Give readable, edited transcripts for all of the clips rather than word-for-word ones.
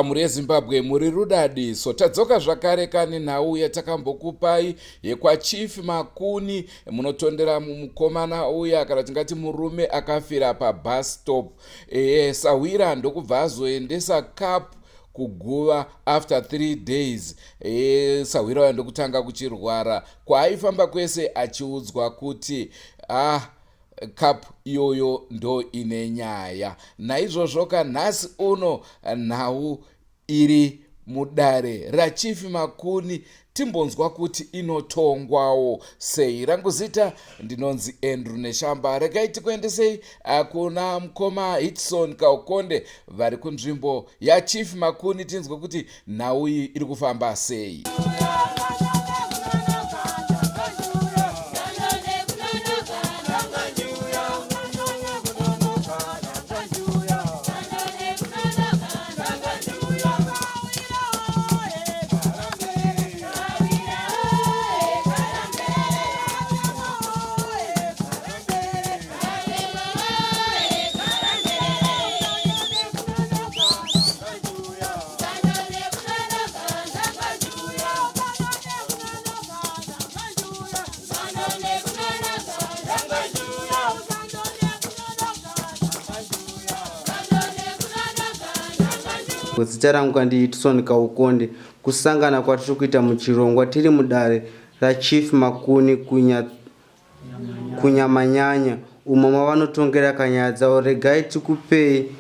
Mhuri yeZimbabwe, muri rudadiso. Tadzoka zvakare kane nhau yatakambokupai yekwaChief Makuni. Munotondera mukomana uya, kana tingati murume akafira pabus stop. Sahwira ndokubva azoendesa cup kuguva after 3 days. Sahwira uya ndokutanga kuchirwara, kwaaifamba kwese achiudzwa kuti ah, cup iyoyo ndo ine nyaya. Naizvozvo kanhasi uno nhau iri mudare raChief Makuni, timbonzwa kuti inotongwawo sei. Rangu zita ndinonzi Andrew Neshamba. Regai tikuendesei kuna mukoma Hitson Kaukonde vari kunzvimbo yaChief Makuni, tinzwe kuti nhau iyi iri kufamba sei. Zita rangu kandiItson Kaukonde. Kusangana kwatiri kuita muchirongwa, tiri mudare raChief Makuni kuNyamanyanya, umo mavanotongera kanyaya dzavo. Regai tikupei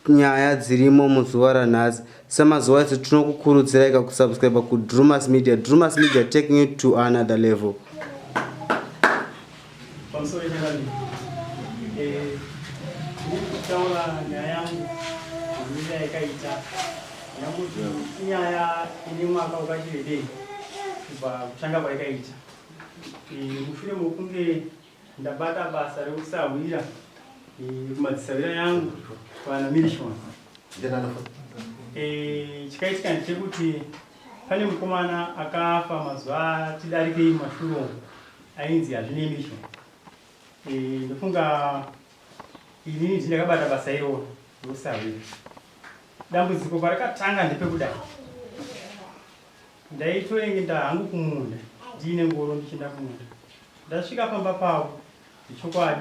nyaya dzirimo muzuva ranhasi. Semazuva ese, tinokukurudzirai kakusubscribe kuDrumas Media. Drumas Media, taking you to another level. Pamusoro changamire, ndiri kutaura nyaya yangu mamiriro yakaita. Nyakuti inyaya ine mwaka wakati kubva kutanga kwaikaita. Mushure mokunge ndabata basa rekusahwira kumadzisahwira yangu kwana Milishon, chikaitika ndechekuti pane mukomana akafa mazuva atidarikei mumashure umu, ainzi Hazvinei Milishon. Ndofunga inini ndakabata basa iroro rekusahwira. Dambudziko parakatanga ndepekudai: ndaitoenda hangu kumunda ndiine ngoro, ndichienda kumunda. Ndasvika pamba pavo, zvechokwadi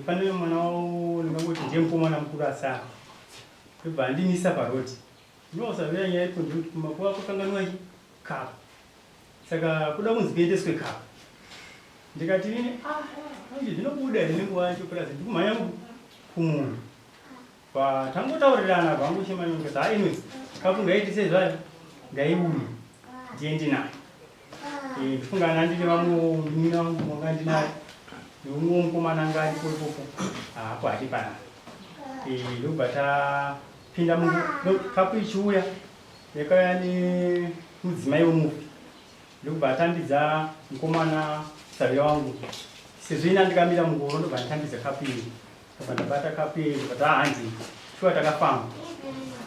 pane mwana wavo, ndingangoti ndiye mukomana mukuru asara, ndobva andimisa paroti. Ndinosaviya nyaya iripo ndekuti kumakuva kwakanganwa chi kapu, saka kuda kunzi kuendeswe kapu. Ndikati nini, ah, manje zvinobuda here nenguva yacho, plus ndikumhanya kumunda? Patangotaurirana vangu chemanyongesa, ha, anyway, kapu ngaiti sezvayo ngaiuye ndiende nayo. Ndifungana ndine vamwe munin'ina wangu wanga ndinaye neumwe mukomana anga aripo ikoko, hapo hati panapa. Ndobva tapinda kapu ichiuya, yakauya nemudzimai wemufi, ndokubva atambidza mukomana savira wangu. Sezvo ina ndikamira mungoro, ndobva nditambidza kapu iyi, ndobva ndabata kapu iyi, ndobva tahanzi shuwa. Takafamba,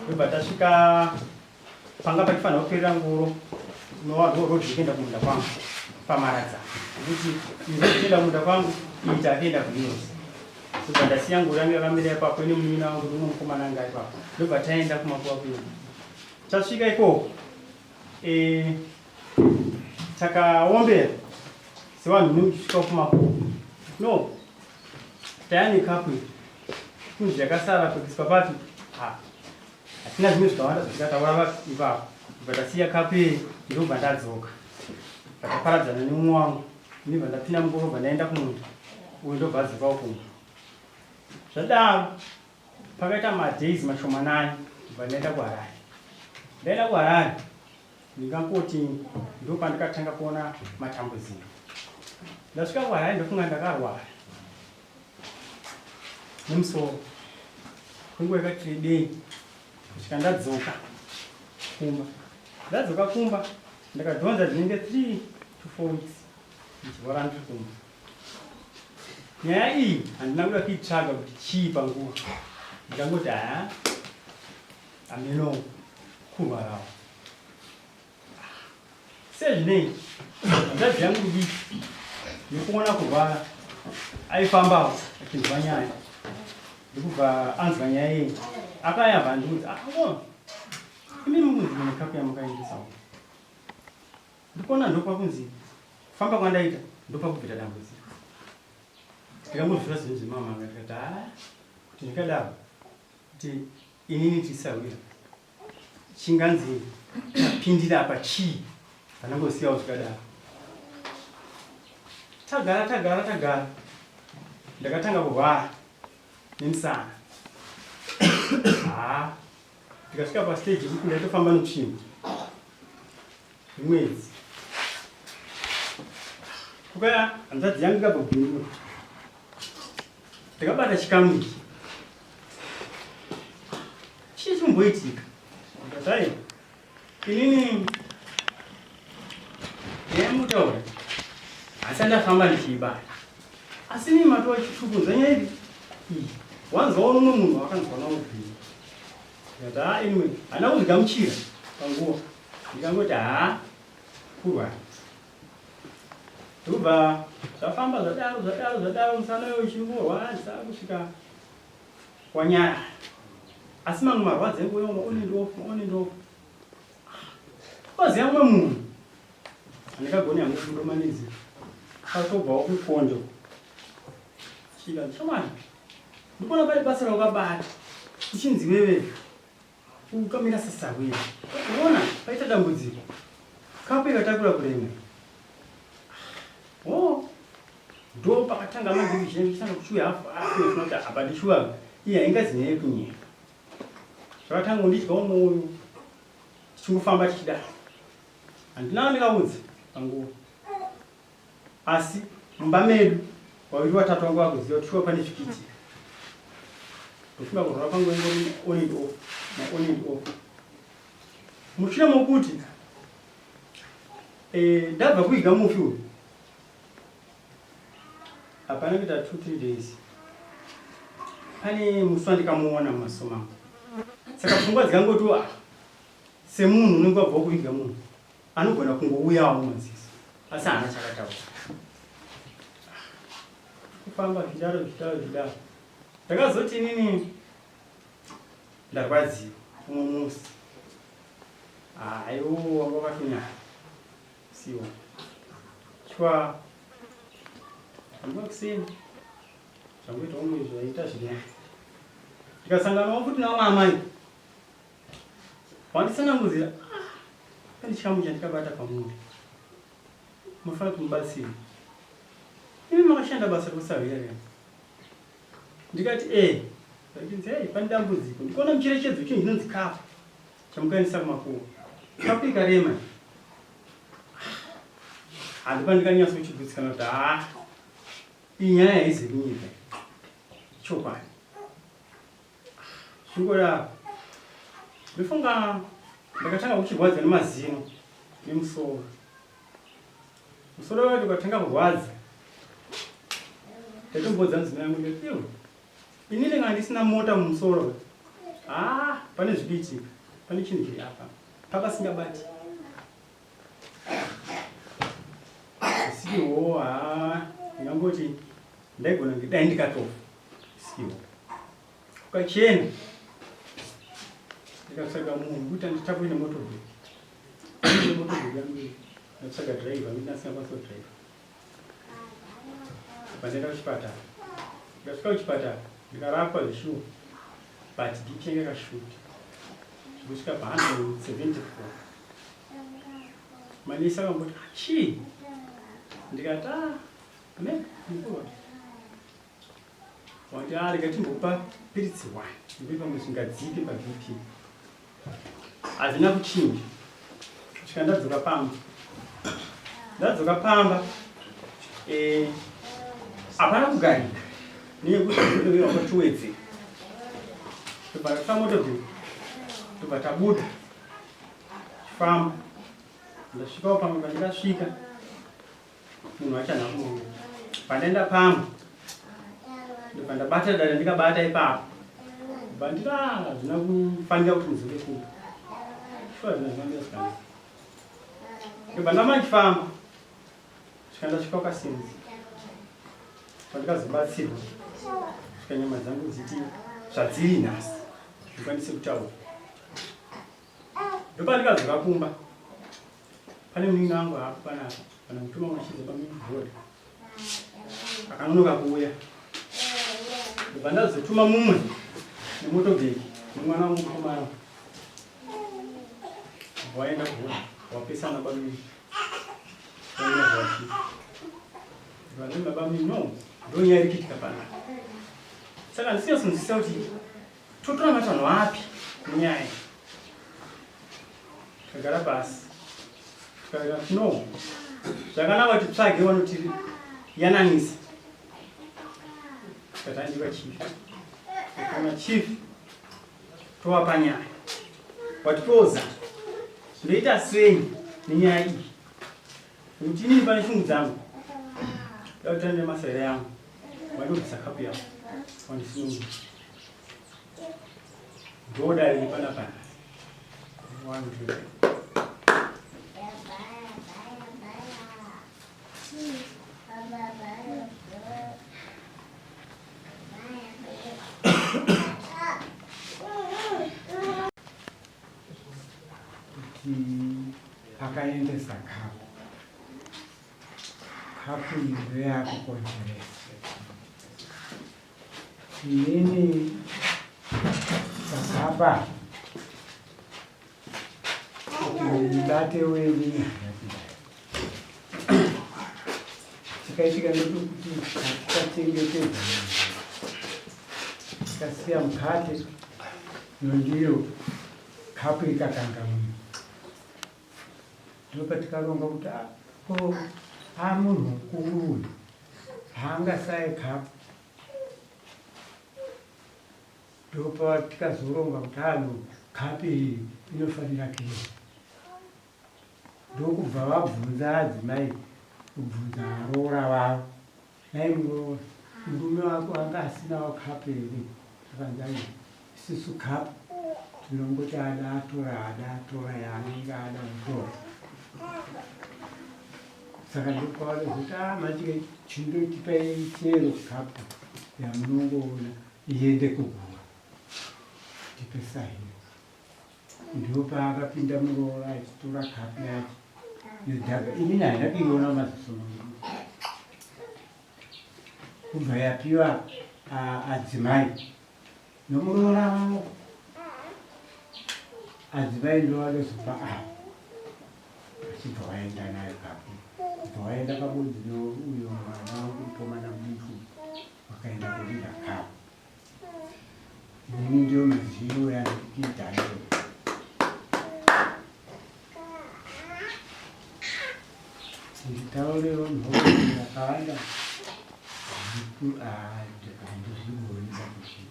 ndobva tasvika panga pachifanira kuperera ngoro, rodhi kuenda kumunda kwangu pamaradza, nekuti iyi kuenda kumunda kwangu, iyi takuenda kuheroes. Ndobva ndasiya ngoro yangu yakamira ipapo ine munin'ina wangu nemumwe mukomana anga ipapo, ndobva taenda kumakuva kuenda. Tasvika ikoko, takaombera sevanhu nekusvika kumakuva. No, tayane kapu iyi kunzi yakasara kuiswa papi, ha, hatina zvimwe zvakawanda zvatikataura ipapo. Bva tasiya kapu iyi, ndobva ndadzoka, ndakaparadzana nemumwe wangu, ndibva ndapinda mungoro, bva ndaenda kumunda, uyu ndobva adzokawo kumba. Zvadaro pakaita madays mashomanani, bva ndaenda kuHarare. Ndaenda kuHarare, ndingangoti ndo pandikatanga kuona matambudziko. Ndasvika kuHarare, ndofunga ndakarwara nemusoro kwenguva yakati rebei kusvika ndadzoka kumba. Ndadzoka kumba, ndakadhonza dzinenge 3 to 4 weeks ndichirwara ndiri kumba. Nyaya iyi handina kuda kuitsvaga kuti chii panguva, ndikangoti haya, ameno kurwarawo. Sezvinei, hanzvadzi yangu diki nekuona kurwara aifambawo achinzwa nyaya, ndikubva anzwa nyaya iyi, akayabva andiudza, ah, no. Imi mukunzi mune kapu yamukaendesa uko. Ndikuona ndokwakunzi kufamba kwandaita ndopakubvira dambudziko. Ndikangozvitora zvinhu zvemama ndikati haa kuti ndikadaro kuti inini tisawira chinganzi chapindira apa chii panangosiyawo zvakadaro. Tagara tagara tagara ndakatanga kurwara nemusana haa ndikasvika pastage yekuti ndaitofamba netsvimbo mwedzi kukaya hanzvadzi yangu ikabva kubindura ndakabata chikamu ichi chii chimboitika ndikatai inini ndemutaura asi andafamba ndichiibata asi inini matova chitukunza nyaya iyi wanzwawo nomwe munhu wakanzwa nawo bvii ndikati haa anyway handina kuzvigamuchira panguva ndikangoti haa kurwara ndobva zvafamba zvadaro zvadaro zvadaro musana uyo uchingorwadza kusvika wanyara asi mamwe marwadzo enguva iwo maone ndofu maone ndofu waziva mumwe munhu andikagoni hangu kundomanidzi akatobvawo kukonjo chika chamani ndikuona pane basa raukabata uchinzi wewe ukamira sasahwira uona paita dambudziko kapu ikatakura kurema oh ndo pakatanga manje kuchitanga kuchiuya hafu hafu kuti apa ndichiwa iye haingazi nyaya yekunyenga zvakatanga kundidyawo mwoyo tichingofamba tichidaro handina wandikaudza panguva asi mumba medu vaviri vatatu vanga vakuziva kuti shuwa pane zvikiitika ndofunga kurwara kwangu ingori on and off ma on and off mushure mokuti eh, ndabva kuiga mufi uyu hapana kuita 2 3 days pane musi wandikamuona mumaso mangu saka pfungwa dzikangoti ah, semunhu unenge wabva kuviga munhu anogona kungouyawo mumaziso asi haana chakataura kufamba zvidaro zvidaro zvidaro ndakazoti inini ndarwadziwa umwe musi haiwo wanga wakatonyara siwa chwa nguva kuseni zvangoita umwe zvaita zviri ndikasanganawo futi navamwe amai Wanditsanangudzira ah, pane chikamu chandikabata pamuri munofanira kuti mubatsire imi makashanda basa rekusahwira riya ndikati e eh, ndichinzi hey, pane dambudziko ndikuona mucherechedzo chinhu chinonzi kapu chamukaendesa kumakuva kapu ikarema handipa ndikanyatsochigutsikana kuti haa iyi nyaya haizi kunyika chokwadi Zvingodaro. Ndofunga ndakatanga kuchirwadza nemazino nemusoro. Musoro wacho ukatanga kurwadza. Ndatombodza mudzimai wangu ndikati iwe inini kana ndisina mota mumusoro ah pane zvikuitika pane chinhu chiri apa pakasingabati siwo haa ndingangoti ndaigona kunge dai ndikatofa siwo kukachena ndikatsvaga munhu kuti anditakure nemotobheki nemotobheki yangu ndatsvaga driver ndinasina kwaso driver pandaenda kuchipatara ndikasvika kuchipatara ndikarapwa zveshuwa but BP yanga yakashuta zvekusvika pa 174 manesi akamboti ah, chii ndikati ah, ame mukuru Wati ah rega timbopa piritsi one nekuti pamwe zvingadzike paBP. Hazvina kuchinja. Kusvika ndadzoka pamba. Ndadzoka pamba eh hapana kugarika neyekuti uyo wakatiwedzera. Tobva takwira motobheki tobva tabuda chifamba ndasvikawo pamwe pandikasvika munhu wacho haana kuuya pandaenda pamwe ndobva ndabata dare ndikabata ipapo bva nditi ah, hazvina kufanira kuti mudzoke kuno shuwa zvina zvinombira zvakanaka ndobva ndama ndichifamba svika ndasvika ukasenzi pandikazobatsirwa svika nyama dzangu dziti zvadziri nhasi ndikwanise kutaura. Ndopandikadzoka kumba pane munin'ina wangu hapo panapa kana kutuma unachidza pamidroad akanonoka kuuya ndobva ndazotuma mumwe nemotobheki nemwana wangu mukomana waenda kuona wapesana pamii baba mimi no ndonyaya iri kuitika panapa saka ndisinyasonzwisisa kuti Totora matanho api nenyaya iyi? Tagara pasi tikati no, zvakanaka kuti tsvage vanotiyananisa. Tikati andiwa chief, kana chief tovapa nyaya watipoza ndoita sei nenyaya iyi nekuti inini pane shungu dzangu dakutanira masaira yangu wandobvisa kapu yavo wandisunungura Ndoda riri panapa. One, two. Kuti akaendesa kapu kapu iyi ndoyakukonzeresa Inini ndakapa kuti ndibate wenyu nyaya kudai. Chikaitika ndechekuti haticachengetedza tikasiya mukate nondiyo kapu ikakanga munhu ndopatikaronga kuti ah, ko a munhu mukuru uyu haangasaye kapu Ndopa tikazoronga kuti ano kapi iyi inofanira kuenda. Ndokubva vabvunza adzimai kubvunza varoora vavo. Nhai muroora, murume wako anga asinawo kapu here? Akanzi aiwa, isusu kapu tinongoti ada atora ada atora yaanenge ada kutora. Saka ndopavakazoti ah manje chindotipai chero kapu yamunongoona iende kuguva tipe sahiro. Ndopaakapinda muroora achitora kapu yacho yodhaka. Inini handina kuiona mumaziso mangu. Kubva yapiwa adzimai nomuroora wavo adzimai ndovanozopa ava vachibva vaenda nayo kapu kubva vaenda pabodzi nouyo mwana wangu mukomana mudiki wakaenda kuviga kapu inini ndiyo maziro yandikuita ayo nditaurewo nhoroondo yakawanda handizvigoni pakuti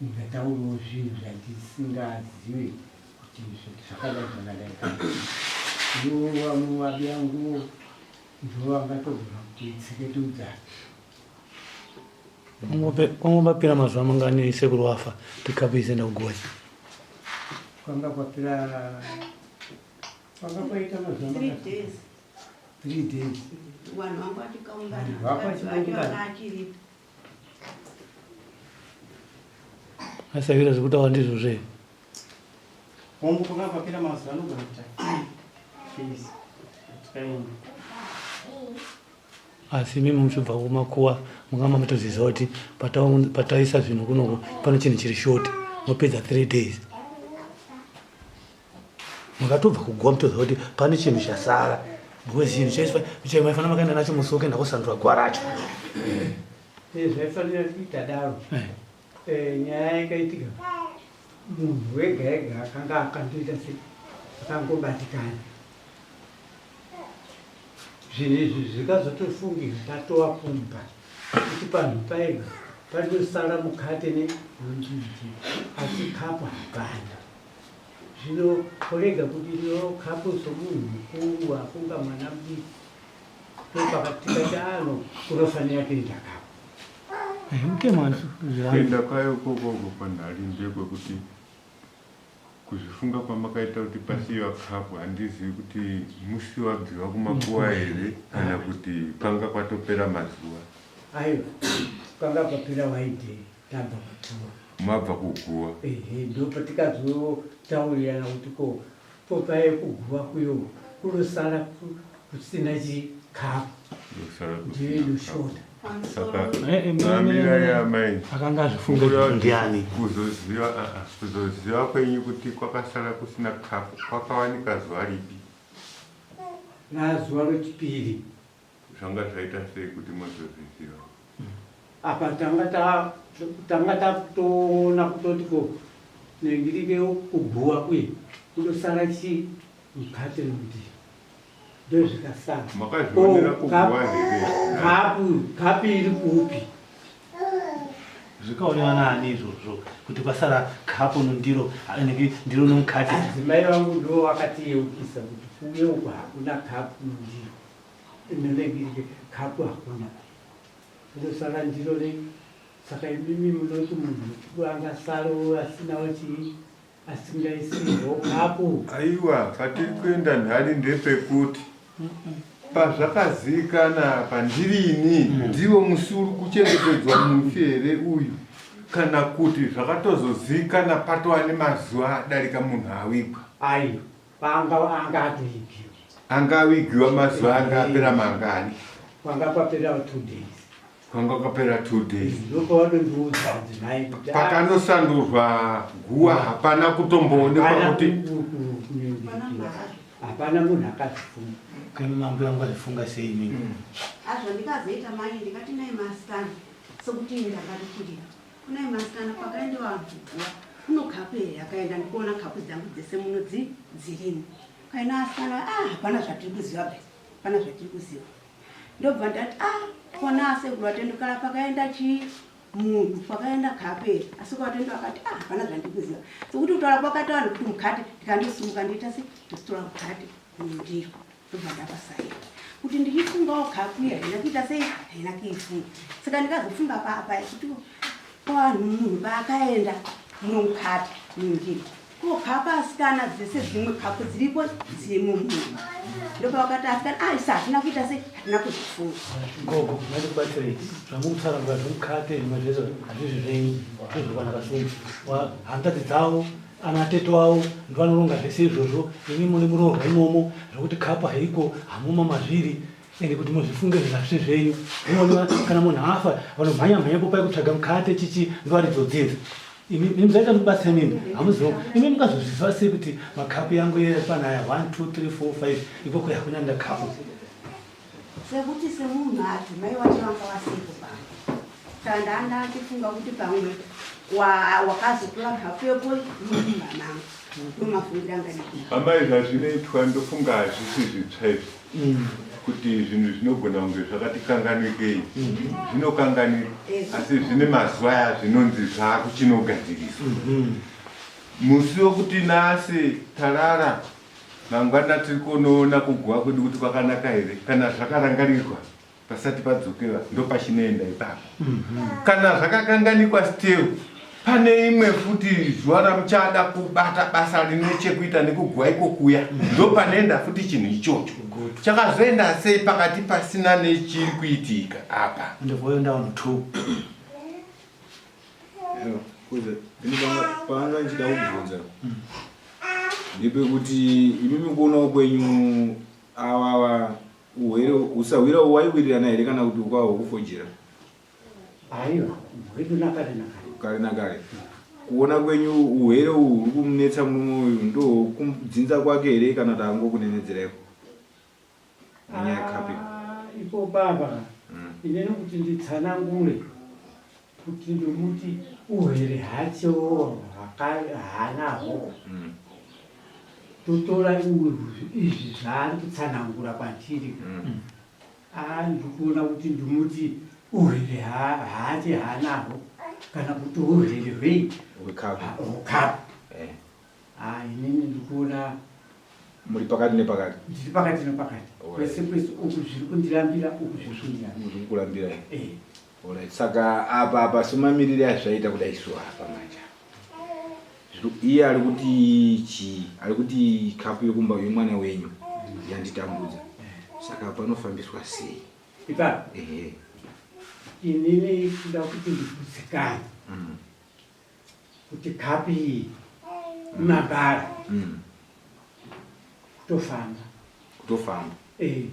ndingataurawo zvinhu zvandisingazive kuti zvakadai zvakadai ivo vamwe vabiyanguwo ndivo vangatogona kutitseketudza Kwanga kwapera mazuva mangani sekuru wafa pikapu izienda kugonya? Kwanga kwapera kwanga kwaita mazuva Three days. 3 days. Vanhu vanga vachikaungana. Vanhu vanga Vakadzi vacho vachikaungana. vanga achiripo. Asavira zvekutaura ndizvo zve. Hongu kwanga kwapera mazuva anogona kuita 3 days. Tikaenda. Asi imimi muchibva kumakuwa mungamba matoziva kuti pataisa zvinhu kunoko pane chinhu chiri short mopedza 3 days. Makatobva kuguwa mutoziva kuti pane chinhu chasara because chinhu chaiswa maifanira makaenda nacho musi wokuenda kosandura guwa racho. Zvaifanira kuita daro. Nyaya yakaitika munhu wega ega akanga akandoita se akangobatikana. Zvinhu izvi zvikazotofungirwa tatova kumba kuti panhu paega panosara mukate nenonditi asi kapu hapana. Zvino korega kuti no kapu somunhu mukuru akunga mwana mudiki ndopakatikati ano kunofanira kuenda kapu. Kuenda kwayo ikokoko panhari ndekwekuti Kuzvifunga kwamakaita kuti pasiiwa kapu handizivi kuti musi wabviwa kumakuwa here kana kuti kwanga kwatopera mazuva. Aiwa, kwanga kwapera waidei tabva kuguwa. Mabva kuguwa. Ehe, ndopatikazotaurirana kuti ko Popaye kuguva kuyo kunosara kusina chikafu ndiyo inoshota. Saka mamira yamai akanga azvifunga ndiani? Kuzoziva kuzoziva kwenyu kuti kwakasara kusina kafu kwakawanika zuva ripi? Razuva rechipiri. Zvanga zvaita sei kuti muzozviziva? Apa tanga ta tanga takutoona kutoti ko nengirike kuguwa kuye kundosara chi mukati mudiro ndozvikasara. Makazvionera kuguwa here? Kapu kapu iri kupi? Zvikaonewa naani izvozvo kuti kwasara kapu nondiro ndiro nomukati? Adzimai vangu ndo vakatiyeukisa kuti kuye uku hakuna kapu nondiro. Inonengirike kapu hakuna. Ndosaka ndiro re saka imimi munoti munhu mukuru angasaro asinawo chii asingaisirwo kapu. Aiwa patiri kuenda nhari ndepekuti pazvakaziikana apa ndirini ndiwo musi uri kuchengetedzwa mufi here uyu kana kuti zvakatozoziikana patova nemazuva adarika munhu awigwa. Aiwa Anga anga atoigiwa. Anga awigiwa mazuva anga apera mangani? Kwanga kwapera 2 days. Kwanga kwapera 2 days. Ndopavanondiudza madzimai kuti ah, Pakanosandurwa guwa hapana kutomboonekwa hapana kuti hapana munhu akazvifunga. Kani mambo yangu azvifunga sei imimi? Azvo ndikazoita mai ndikati nai masikana sokuti ini ndakatikurira Kunai masikana kwakaenda vanhu kuguva kuno kapu here yakaenda ndikuona kapu dzangu dzese muno dzi dzirimo kaina asikana ah hapana zvatiri kuziva be hapana zvatiri kuziva ndobva ndati ah kona asekuru vatendo kana pakaenda chii munhu kwakaenda kapu here asi kwatendo akati ah hapana zvandiri kuziva sekuti kutaura kwakaita vanhu kuti mukati ndikandosumuka ndoita se ndotora mukati mundiro ndobva ndapasaira kuti ndichifungawo kapu iya haina kuita sei haina kuifunga saka ndikazofunga papa kuti vanhu munhu paakaenda mumukati mundiro ko kapu asikana dzese dzimwe kapu dziripo dzirimo munhu ndopavakati asikana ah isa hatina kuita sei hatina kuzvifunga gogo mandikubatsirei zvamukutsanangura zvemukate zvimwe zvese hazvizvi zvenyu ndozvekwana kasumbu hanzvadzi dzavo Ana tete wavo ndovanoronga zvese izvozvo imi mune muroorwa imomo zvekuti kapu haiko hamuma mazviri ende kuti muzvifunge zvinhu hazvisi zvenyu unoona kana munhu afa vanomhanya mhanya popai kutsvaga mukate chichi ndovaridzodzinza imi imi musaita mubatsira mimi hamuzivo imi mukazozviziva sei kuti makapu yangu yepanaya 1 2 3 4 5 ikoko hakuna ndakapu Sekuti semunhu adzimai wacho vanga vasipo pano saka ndanga ndichifunga kuti pamwe wakazotora hafu yepo mumba mangu ndomafungiro anga ndikuita. Amai zvazvinoitwa ndofunga hazvisi zvitsva izvi kuti zvinhu zvinogona kunge zvakati kanganwikei zvinokanganwika asi zvine mazuva aya zvinonzi zvakuchinogadziriswa musi wekuti nhasi tarara Mangwana tiri kunoona kuguva kwedu kuti kwakanaka here kana zvakarangarirwa pasati padzokewa ndopachinoenda ipapo kana zvakakanganikwa still pane imwe futi zuva ramuchada kubata basa rine chekuita nekuguva ikokuya ndopanoenda futi chinhu ichocho chakazoenda sei pakati pasina nechiri kuitika apa Ndobvoenda vanhu two. Panga ndichida kubvunza ndepekuti imimi kuonawo kwenyu avava uhwere usahwira waiwirirana here kana kuti ukwaho hwekufojera? Aiwa, hwedu nakare nakare. Kare nakare. Kuona kwenyu uhwere uhu huri kumunetsa murume uyu ndohwekudzinza kwake here kana kuti angokunenedzeraiko? Nenyaya yekapi? Ah, ipo baba inini kuti nditsanangure kuti ndomuti uhwere hacho haanahwo totora izvi zvaari kutsanangura kwandiri Ah, ndikuona kuti ndomuti uhwere haache haanahwo kana kuti uhwere hwei Hwekapi. hwekapi Eh. Ah, inini ndikuona Muri pakati nepakati. Ndiri pakati nepakati. Kwese kwese uku zviri kundirambira uku zviri kundirambira. Zviri kurambira. Eh. Alright. Saka apa apa semamirire azvaita kudai so apa manje. Iye ari kuti chii? Ari kuti kapu yekumba yemwana wenyu yanditambudza. Saka panofambiswa sei? Ipapo. Ehe. Inini kuda kuti ndikutsikane. Kuti kapu iyi mabara. Kutofamba. Kutofamba. Eh.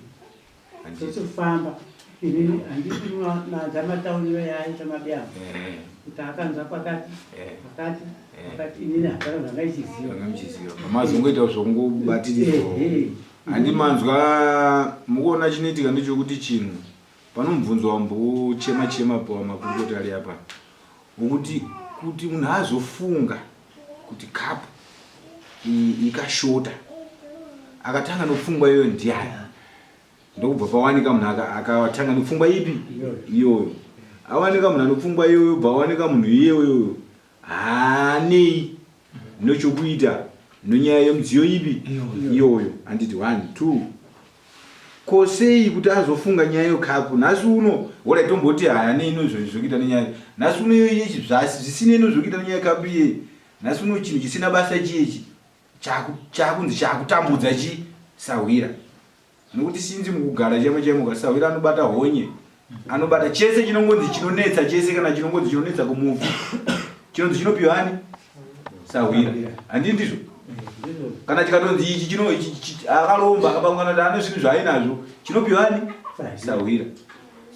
Totofamba. Inini handiti madza matauriro yaaita mabiyangu. Eh. Kuti akanzwa kwakati, Eh. kwakati, Eh. kwakati inini hapana zvanga ichiziva. Vanga muchiziva. Mazongoita zvokungobatiridzwa. Eh, eh. Handi manzwa mukuona chinoitika ndechokuti chinhu panomubvunzo wambochema chema pamakurukota ari apa wokuti kuti munhu azofunga kuti kapu ikashota akatanga nopfungwa iyoyo ndiani ndokubva pawanika munhu akatanga nepfungwa ipi iyoyo awanika munhu anopfungwa iyoyo bva awanika munhu iyeyoyo haanei nochokuita nonyaya yemudziyo ipi iyoyo handiti one two ko sei kuti azofunga nyaya yokapu nhasi uno horai tomboti haanei nozvokuita nenyaya nhasi uno iyoyo zvisinei nozvokuita nenyaya yekapu iyeyi nhasi uno chinhu chisina basa chiyechi chakunzi chakutambudza chi sahwira nokuti sinzi mukugara chaimo chaimo ka sahwira anobata honye anobata chese chinongonzi chinonetsa chese kana chinongonzi chinonetsa kumufi chinonzi chinopiwa ani sahwira handii ndizvo kana chikatonzi ichi chino akalomba akabangwana kuti ane zvinhu zvaainazvo chinopiwa ani sahwira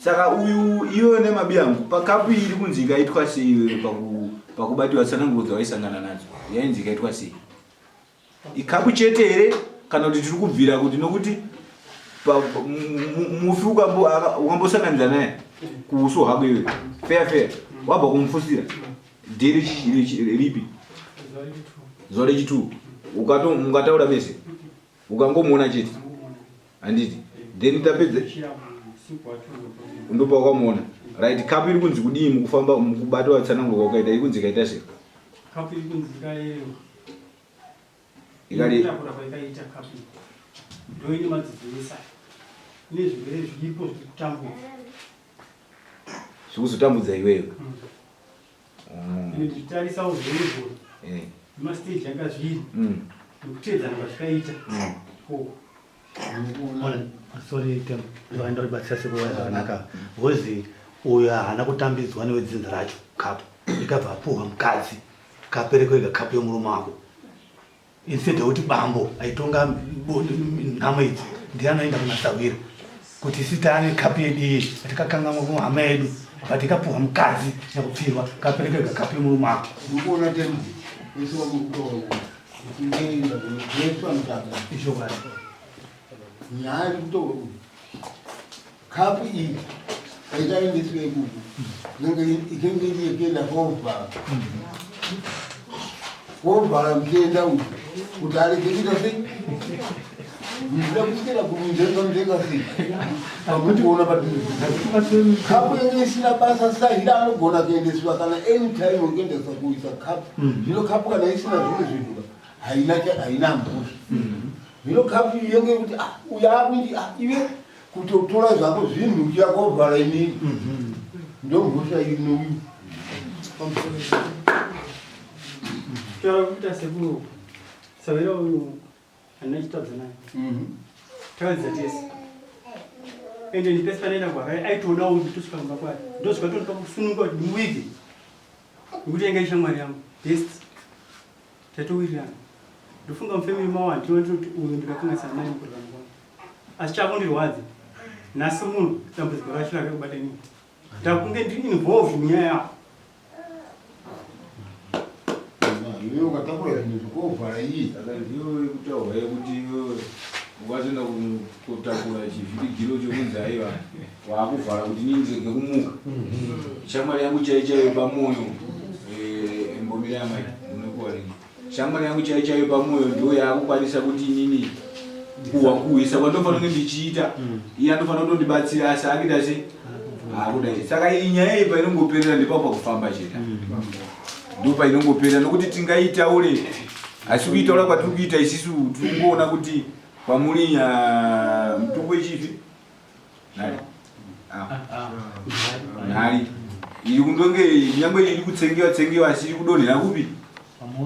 Saka uyu iwewe nemabiyangu pakapu iri kunzi ikaitwa sei iwewe pakubatiwa tsananguro dzawaisangana nadzo yainzi ikaitwa sei? Ikapu chete here kana kuti tiri kubvira kuti nokuti mufi ukambosanganidza naye kuuso hwako iwewe feya feya wabva kumufusira dheri ripi zuva rechitu mukataura mese ukangomuona chete handiti then tapedza ndopa wakamuona right kapu iri kunzi kudii mukufamba mukubata watsanangurwa kwakaita iri kunzi ikaita sei kapu iri kunzi ikayewa ikari takura kwaikaita kapu ndoine madzidzisa ine zvirwere zviripo zviri kutambura zvikuzotambudza iwewe mm. Ine ndichitarisawo zveizvo eh. nemasteji anga zviri mm. nekuteedzana kwazvikaita mm. koko Sorry, Tem, vaenda kubatsira sekuru zvakanaka because uyo haana kutambidzwa newedzinza racho kapu ikabva apuhwa mukadzi kapereko ega kapu yomurume wako Instead yekuti bambo aitonga nhamo idzi ndiye anoenda kuna sahwira kuti isi taane kapu yedu iyi tikakangamwa kuhama yedu but ikapuhwa mukadzi nyakupfirwa kaperekega kapu yemurume wako. Ndikuona temu wese wamukutaura kuti ngeenda kunojeswa mutaka. Ichokwadi. Nyaya iri kutaura kuti kapu iyi aitaendeswa ikuku inenge inenge iri yekuenda kovhara kovhara mutenda uyu kuti arege kuita sei munoda kuswera kunzvenga nzvenga sei pamukuona patiri kapu yenge isina basa sahira anogona kuendeswa kana anytime wekuendesa kuisa kapu zvino kapu kana isina zvimwe zvinhu haina haina mhosva zvino kapu yenge kuti ah, uyo akuti ah, iwe kutotora zvako zvinhu uchiya kovhara inini mhm. ndomhosva iri nouyu taura kuita sekuru sawira uyu handina chitadza naye mhm. takadzidza tese ende ndipesi panoenda kuharare aitodawo kuti tosvika kumba kwake ndozvikatondipa kusununguka kuti ndimuwige nekuti yanga ishamwari yangu best Tatowirirana. Ndofunga mufamily mavo handina ndinoti uyu ndikakanganisa naye mukurarama kwangu. Asi chakundirwadza nhasi munhu dambudziko racho rakakubata inini. Ndakunge ndiri involved munyaya yako. Iwe ukatakura zvinhu zvikovhara iyi. Saka ndiyo kutaura yekuti iwewe ukatoenda kutakura chivhirigiro chokunzi aiwa waakuvhara kuti inini ndirege kumuka. Shamwari yangu chaiyo chaiyo pamoyo eh, mbomira yamai munokuwa ringi. Shamwari yangu chaiyo chaiyo pamoyo ndiyo yaakukwanisa kuti inini kuwa kuwisa kwandofanira kunge ndichiita iye anofanira kutondibatsira asi akuita sei akudai saka iyi nyaya iyi painongoperera ndipo pakufamba chete ndipo painongoperera nokuti tingaitaure asi kuitaura kwatiri kuita isisu tiri kungoona kuti kwamuri mutongo wechifi nhari ah. nhari iri kundonge nyangwe iri kutsengiwa tsengiwa asi iri kudonhera kupi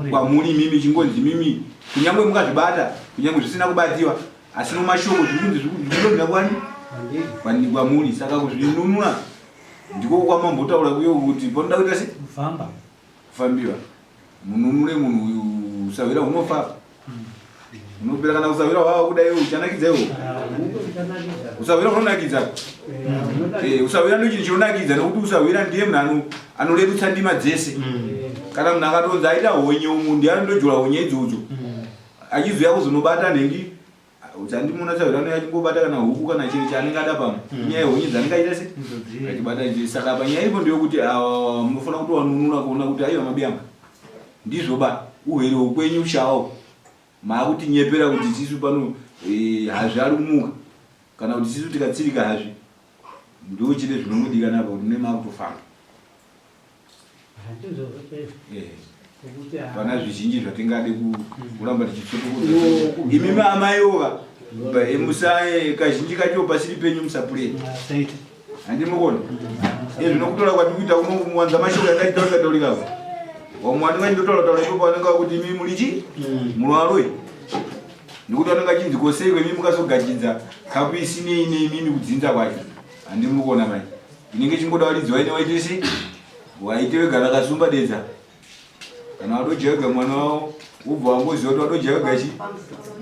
kwamuri imimi chingonzi mimi kunyangwe mukazvibata kunyangwe zvisina kubatiwa asi nomashoko zviri kunzi zvikudonhera kwani kwamuri saka kuzvinunura ndiko kwamambotaura kuyo kuti panoda kuita se kufambiwa mununure munhu uyu usahwira hunofa hmm. Unopera kana usahwira hwava kudai iwe uchanakidza iwe. Usahwira unonakidza. Eh, usahwira ndo chinhu chinonakidza nekuti usahwira ndiye munhu ano anorerutsa ndima dzese. Kana munhu akatonzi aita honye umu ndiye anondojora honye idzodzo. Achizouya kuzonobata nhengi Uchandimuna sahwira anouya achingobata kana huku kana chiri chaanenge ada pamwe. Inyaya yehonye dzaanenge achiita se achibata nje. Saka apa nyaya iripo ndeyokuti awa munofanira kutowanunura kuona kuti aiwa mabiyanga. Ndizvo ba uhwere hwekwenyu shawo maakutinyepera kuti isisu pano eh, hazvi ari kumuka kana kuti isisu tikatsirika hazvi ndo chete zvinongodikanwa apa kuti mune maakutofamba. Pana zvizhinji zvatingade kuramba tichitsotokodza. Imi amaiwo ka musaye kazhinji kacho pasiri penyu musapurei. Handimukona. Iye zvino kutora kwati kuita kuno kumuwanza mashoko yakaitaurika taurika apa. Vamwe vanenge vachindotaura taura ipapo vanenge vakuti imi muri chii? Murwaroi. Nekuti vanenge vachinzi ko sei kwemi mukazogajidza kapu isinei neimimi kudzinza kwacho. Handimukona mai. Inenge ichingoda varidzi vaine waite sei? Waite wega rakasumba dedza. Kana wadoja wega mwana wavo, wobva wangoziva kuti wadoja wega chi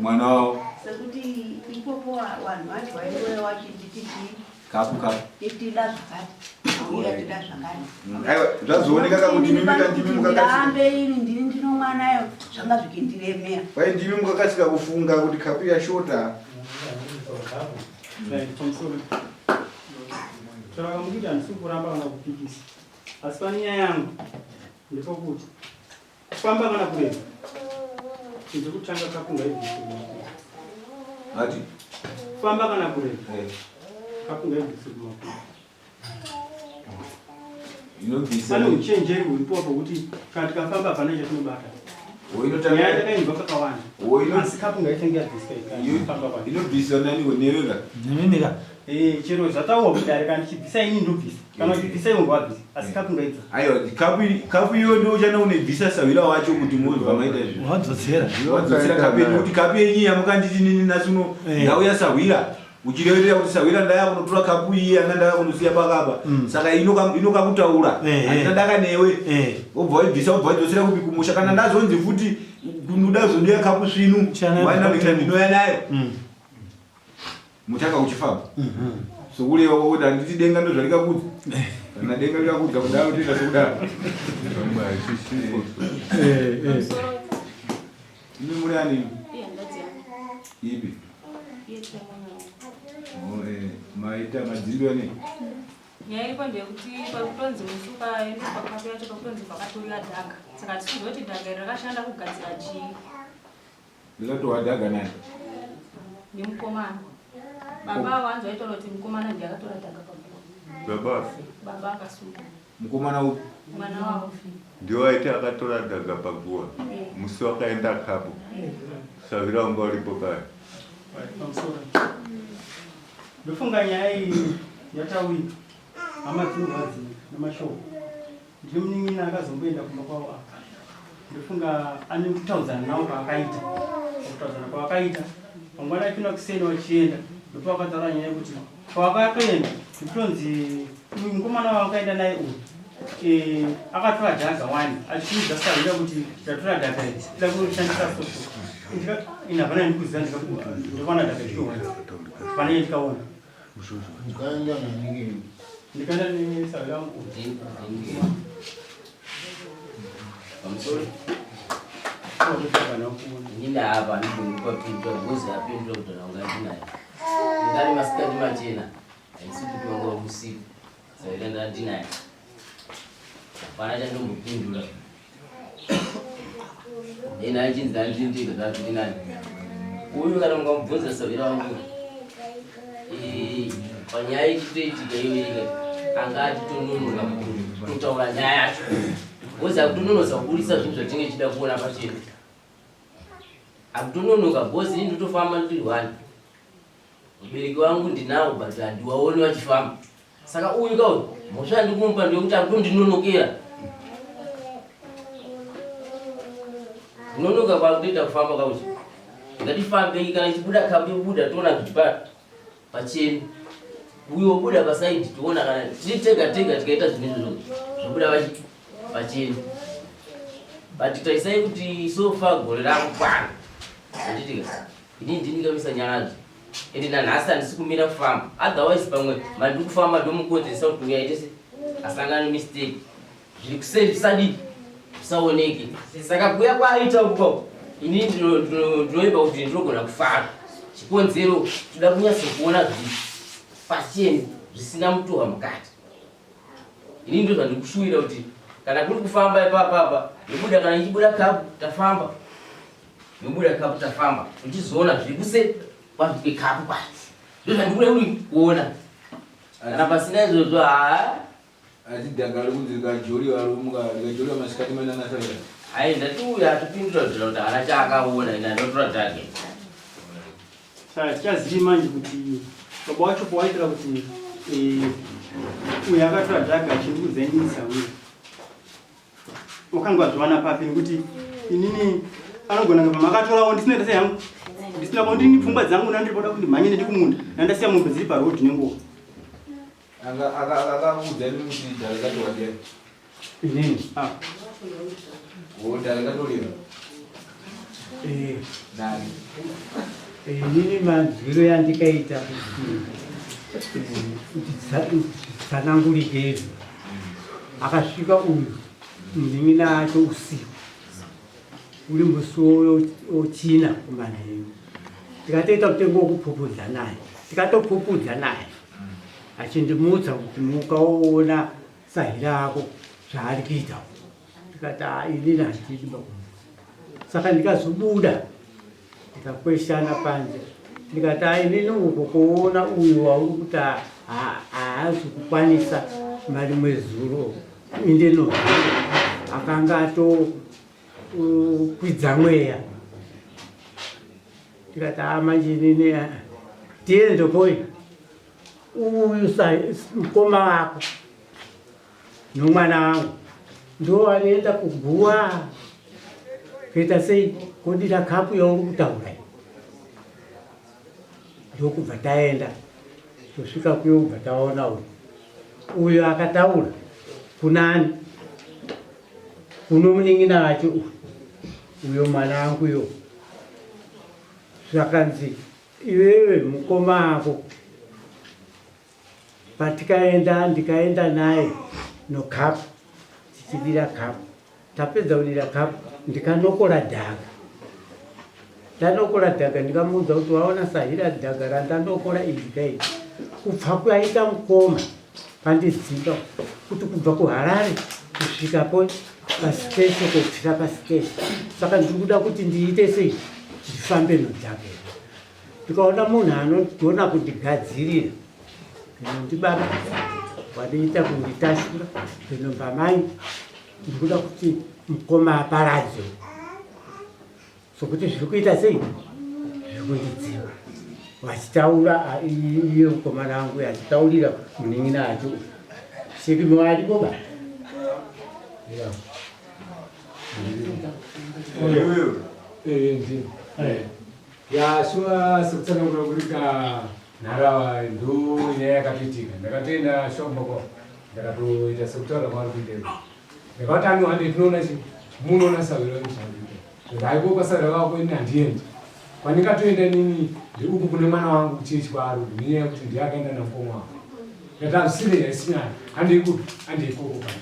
mwana wavo. Sekuti ikoko vanhu vacho vaingoya vachinditi chii? Kapu kapu. Tida zvakati. Auya tida zvakati. Aiwa zvazooneka ka kuti mimi ka ndimi mukakasika. Ndirambe ini ndini ndino mwanayo zvanga zvikindiremera. Kwai ndimi mukakasika kufunga kuti kapu yashota. Right, pamusoro. Saka mukuti handisi kuramba kana kupikisa. Asi pane nyaya yangu ndepokuti kufamba kana kureba chinhu chekutanga kapu ngaibviswe kumakuva. Ati? Kufamba kana kureba Eh. kapu ngaibviswe kumakuva. Inobvisa. Pane uchenjeri huripo pokuti kana tikafamba hapana chatinobata. Inotanga- Nyaya takainzwa kakawanda. Oh, ino- Asi kapu ngaitange yabviswa ikani kufamba kwacho. Inobviswa nani newe ka? Nemimi ka. Eh, chero zvataurwa kudare kana ndichibvisa ini ndobvisa. Kana uchibvisa iwe ngowabvisa. Asi kapu ngaibvisa. Aiwa, kapu kapu iyo ndio uchana unoibvisa sahwira wacho kuti mobva maita izvi. Wadzotsera. Wadzotsera kapu yenyu kuti kapu yenyu yamukanditi nini nhasi uno ndauya sahwira. Uchireverera kuti sahwira ndaya kunotora kapu iyi yanga ndaya kunosiya pakapa. Saka inoka inokakutaura. Handina daka newe. Wobva waibvisa wobva waidzotsera kupi kumusha kana ndazonzi futi kunoda kuzondiya kapu svinu. Waina ndinoya nayo. Muchaka uchifamba. Sokureva kwakuti handiti denga ndozvarikakudza. Kana denga rikakudza kudaro toita sokudaro. Pamwe hachisiko. Imi muri ani? Ipi? Oh, eh, maita madzimbi ane? Nyaya iripo ndeyekuti pakutonzi musi ukaenda pakapu yacho pakutonzi pakatorira dhaga saka hatisi kuti dhaga iri rakashanda kugadzira chii. Ndakatowa dhaga nani? Nemukomana. Baba wanzi waitaura kuti mukomana ndiye akatora dhaga paguva. Baba? Baba akasunga. Mukomana upi? Mwana wavo. Ndiwo aiti akatora dhaga paguva musi wakaenda kapo. Savira wanga uripo kare. Pamusoro. Ndofunga nyaya iyi yataurika. Hama dzinorwadziwa nemashoko. Ndine munin'ina akazomboenda kumba kwavo apa. Ndofunga ane kutaudzana navo kwaakaita. Kutaudzana kwaakaita. Mangwana achipinda kuseni wachienda. Ndipo akataura nyaya yekuti kwavakatoenda ndikutonzi uyu mukomana wavakaenda naye uyu eh, akatora dhaga wani achiudza sahwira kuti ndatora dhaga iri tida kurishandisa soso ini hapana ndikuziva ndikaona dhaga ichitowanza pane ndikaona ndikaenda nesahwira wangu Inini apa handigoni kupapindura because apindura kutaura kunga ndinaye. Ndingari masikati machena haisi kuti wanga usiku saka ndandinaye. Hapana chandombopindura. Nena achinzi ndandindika ndandinaye. Uyu kana mukamubvunza sahwira wangu panyaya ichitoitika iyoyi anga achitononoka kutotaura nyaya yacho bhozi akutononosa kuburitsa zvinhu zvatinge tichida kuona pachena akutononoka bhozi ini ndotofamba ndiri one mubereki wangu ndinawo but handiwaoni vachifamba saka uyu ka uyu mhosva yandikumupa ndeyekuti akutondinonokera kunonoka kwakutoita kufamba kauchi ngatifambei kana ichibuda kapu yobuda toona kuti pachena uyo wobuda pasaidi toona kana tiri tega tega tikaita zvinhu izvozvo zvobuda pachena but tarisai kuti so far gore rakukwana. Handitika inini ndini ndikamisa nyaradzo ende nanhasi handisi kumira kufamba otherwise pamwe mandiri kufamba ndomukonzeresa kuti uyo aite se asangane mistake zviri kuseri zvisadii zvisaoneke saka kuuya kwaaita uko ini ndinoimba kuti ndinogona kufara chikonzero toda kunyatsokuona zviri pachena zvisina mutohwa mukati ini ndo zvandikushuvira kuti kana kuri kufamba ipapapa yobuda kana ichibuda kapu tafamba yobuda kapu tafamba uchizoona zviri kuse kwazvike kapu pasi ndo zvandikuda kuti kuona kana pasina izvozvo haa Asi dhaka ari kunzi rikajoriwa romuka rikajoriwa masikati manana sabira. Hai ndati uyu atopindura kuti kuti haana chaakaona ini andotora dhake. Saka tichazivi manje kuti baba wacho pawaitira kuti eh, uyu akatora dhaka achindikudza inini sauya. Wakanga wazviwana papi nekuti inini anogona kunge pamakatorawo ndisina ita sei hangu ndisina kundini pfungwa dzangu ndandiri poda kuti ndimhanye ndikumunda ndandasiya mombe dziri paroad nenguva. Akakuudza imi kuti dare rakatorwa ndiani? Inini. Ah. Oh, dare rakatorwa. Eh. Nani? Eh, inini manzwiro yandikaita kuti eh, tsanangurike izvo. Akasvika uyu munin'ina acho usiku. Uri musi wochina kumanheru. Tikatoita mutengo wokupupudza naye. Tikatopupudza naye. Achindimutsa kuti muka woona sahira ako zvaari kuita. Ndikati ah, inini handidi bakumutsa. Saka ndikazobuda tikakweshana panze ndikati ah, inini uko kuona uyu wauri kuti haazi kukwanisa marimwe zuro indeno akanga atokwidza mweya ndikati ah, manje inini ah, tiende koi uyu mukoma wako nomwana wangu ndo vanoenda kuguwa kuita sei kodira kapu yauri kutaura ndokubva taenda tosvika kuyo kubva taona uyu uyo akataura kunani kuno munin'ina wacho uyu uyo mwana wangu yo zvakanzi iwewe mukoma ako Patikaenda ndikaenda naye nocup tichidira cup tapedza kudira cup ndikanokora dhaga ndanokora dhaga ndikamuudza kuti waona sahira dhaga randandokora iri kai kubva kwaita mukoma pandidzimba kuti kubva kuharare kusvika po pasiteshi kupfira pasiteshi saka ndiri kuda kuti ndiite sei ndifambe nodhaga ndikaona munhu anogona kundigadzirira ndinondibaba wanoita kunditashura ndinobva mai ndikuda kuti mukoma aparadze sokuti zviri kuita sei zviri kundidziva vachitaura iye mukomana wangu achitaurira munin'ina acho shekimo ariko ba Ya shuwa sekutsanangura kurika nharawa ndo nyaya yakatoitika ndakatoenda shuwa kumba kwavo ndakatoita sekutaura kwavari kuita izvo ndakavati ano hande tinoona chi munoona sahwira wenyu zvaari kuita haiko kwasahwira vako ini handiendi kwandingatoenda inini ndeuku kune mwana wangu kuchechi kwaari uku nenyaya yekuti ndiye akaenda namukoma wangu ndati hazvisiri haisi nyaya handei kupi handei ikoko pano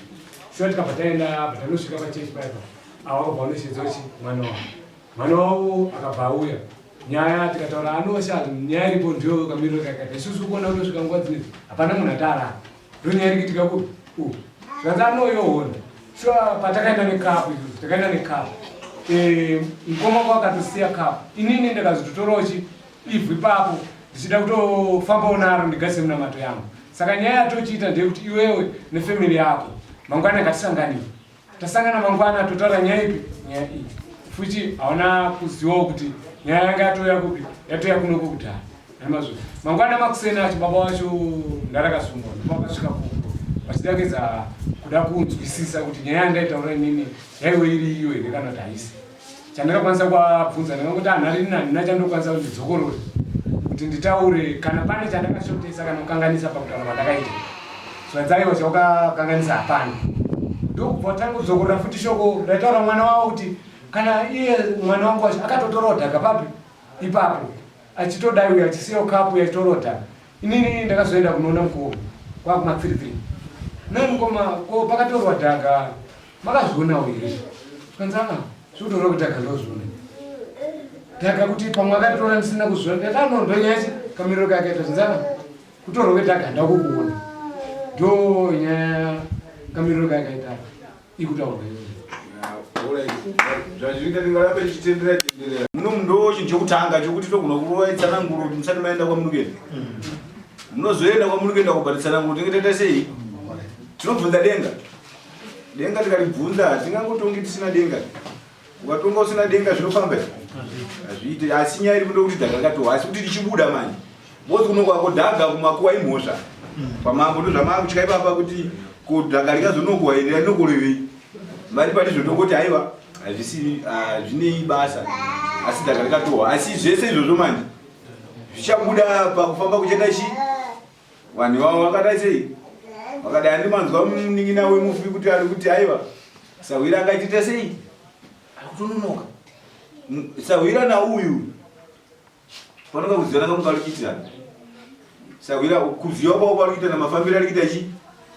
shuwa tikabva taenda bva tanosvika pachechi paipa ava vakabva vanoshedza chi mwana wangu Mwana wavo akabva auya nyaya tikataura anosha nyaya iripo ndiyo kamiriro kakaita isusu kuona kutosvika nguva dzinedzi hapana munhu ataarara ndo nyaya iri kuitika kupi u zvanzi anoyoona shuwa patakaenda nekapu isusu takaenda nekapu eh, mukoma wako akatosiya kapu inini ndakazototorawo chi ivhu ipapo ndichida kutofambawo naro ndigadzise munamato yangu saka nyaya yatochiita ndeyekuti iwewe nefemili yako mangwana ngatisanganei Tasangana mangwana totaura nyaya ipi? Nyaya iyi. Futi hauna kuzivawo kuti nyaya yanga yatouya kupi? Yatouya kunoko kudhara. Namazvo. Mangwana makuseni acho baba wacho ndarakasungwa. Ndipo vakasvika kuko. Vachida kuedza kuda kunzwisisa kuti nyaya yandaitaura inini yaiwe iri iyo here kana kuti haisi. Chandakakwanisa kuabvunza ndakangoti hanhari ini handina chandokwanisa kuti ndidzokorore kuti nditaure kana pane chandakashotesa kana kukanganisa pakutaura kwandakaita. Zvadzaiwa chaukakanganisa hapana. Ndokubva tanga kudzokorora futi shoko raitaura mwana wavo kuti Kana iye mwana wangu wacho akatotorawo dhaka papi ipapo achitodai uyo achisiyawo kapu achitorawo dhaka. Inini ndakazoenda kunoona mukoma kwakuma 33. Naye mukoma ko pakatorwa dhaka makazvionawo here? Kanzi ah zvikutorwa kudhaka ndozviona. Dhaka kuti pamwe akatotora ndisina kuzviona ndati ano ndonyaya chi kamiriro kakaita zvinzi ah kutorwa kwedhaka ndakukuona. Ndo nyaya kamiriro kakaita ikutaurwa iyoyo. Zvazviita ndingaramba ndichitenderera tenderera. Muno ndo chinhu chokutanga chokuti togona kurova tsananguro kuti musati maenda kwamuri kuenda. Munozoenda kwamuri kuenda kubata tsananguro tinenge taita sei? Tinobvunza denga. Denga tikaribvunza hatingangotongi tisina denga. Ukatonga usina denga zvinofamba here? Hazviite. Asi nyaya iri ndokuti dhaga rakatohwa asi kuti richibuda manje. Both kuno kwako dhaga kumakuwa imhosva. Pamambo ndozvamaakutya ipapa kuti ko dhaga rikazonokuwa here rinokorevei? Mari pari zvotongoti haiwa hazvisi hazvinei basa asi dhaga rikatohwa asi zvese izvozvo manje zvichabuda pakufamba kuchaita chii? Vanhu ivavo vakadai sei? Vakadai andimanzwa munin'ina wemufi kuti ari kuti aiwa sahwira angaitita sei? Ari kutononoka. Sahwira nauyu panoka kuzivana kamunga ari kuitirana. Sahwira kuziva kwavo kwari kuitana mafambiro ari kuita chi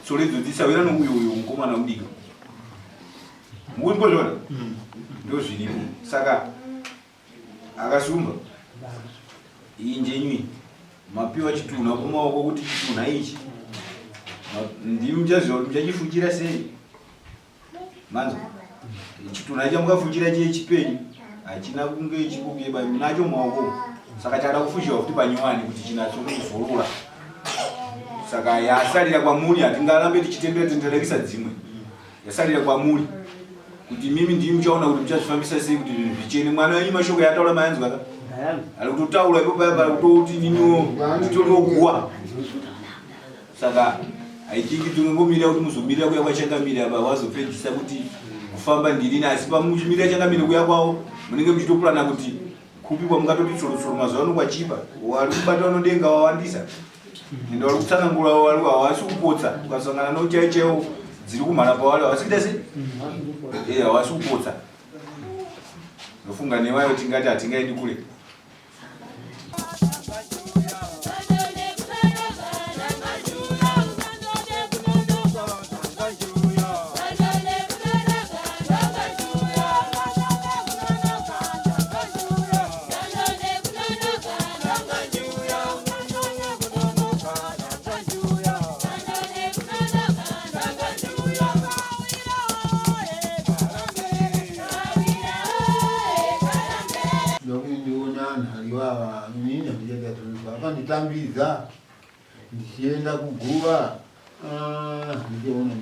tsoro idzodzi sahwira nouyu uyu mukomana mudiki. Mukumbozviona? Ndozviripo. Saka Akasumba iyi njenyu iyi mapiwa chitunha kumaoko kuti chitunha ichi ndimi muchaziva kuti muchachifuchira sei manzwa chitunha chamukafuchira chiye chipenyu hachina kunge chikukeba munacho mumaoko saka chada kufushirwa futi panyowani kuti chinatso kuzorora saka yasarira kwamuri hatingarambe tichitendera tenderekisa dzimwe Yasarira kwamuri kuti mimi ndimi muchaona kuti muchazvifambisa sei kuti zvinhu zvichene. Mwana wenyu mashoko yaataura mayanzwa ka? Ari kutotaura ipo paya pari kutoti niniwo titorioguwa. Saka I think tinongomirira kuti muzomirira kuya kwachangamire apa wazopedzisa kuti kufamba ndirini asi pamuchimirira changamire kuya kwavo munenge muchitoplana kuti kupi kwamungatoti tsorotsoro mazuva ano kwachipa wari kubata unodenga wawandisa ende wari kutsanangura wari hawasi kupotsa ukasangana nochai chaiwo dziri kumhara pawari hawasi kuita sei e hawasi kupotsa ndofunga newayo tingati hatingaendi kure. Vakanditambidza ndichienda kuguva ah, ndichiona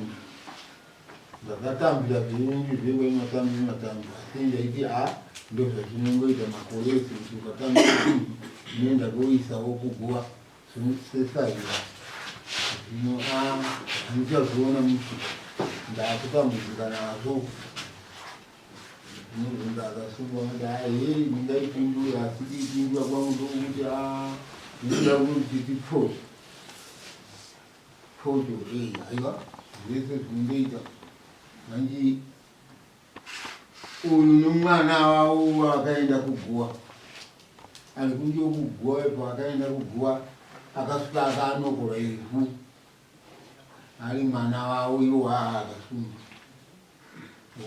Ndakatambira zvinhu zvekwe matambi matambi asi ndaiti a ah, ndozvatinongoita makore ese kuti ukatambira zvinhu unoenda koisawo kuguva sesahira zvino a ah, handichazviona musi ndakutambudzika nazvo ndinobvunza akasungwa kuti ahei ah, ndingaipindura asi kuipindura kwangu ndokuti a ndinoda kuti tipfoshe Photo eh aiwa zvese zvinondoita manje uyu nomwana wavo akaenda kuguwa ari kunge kuguwa ipo akaenda kuguwa akasvika akanokora ivhu ari mwana wavo iwo akasungwa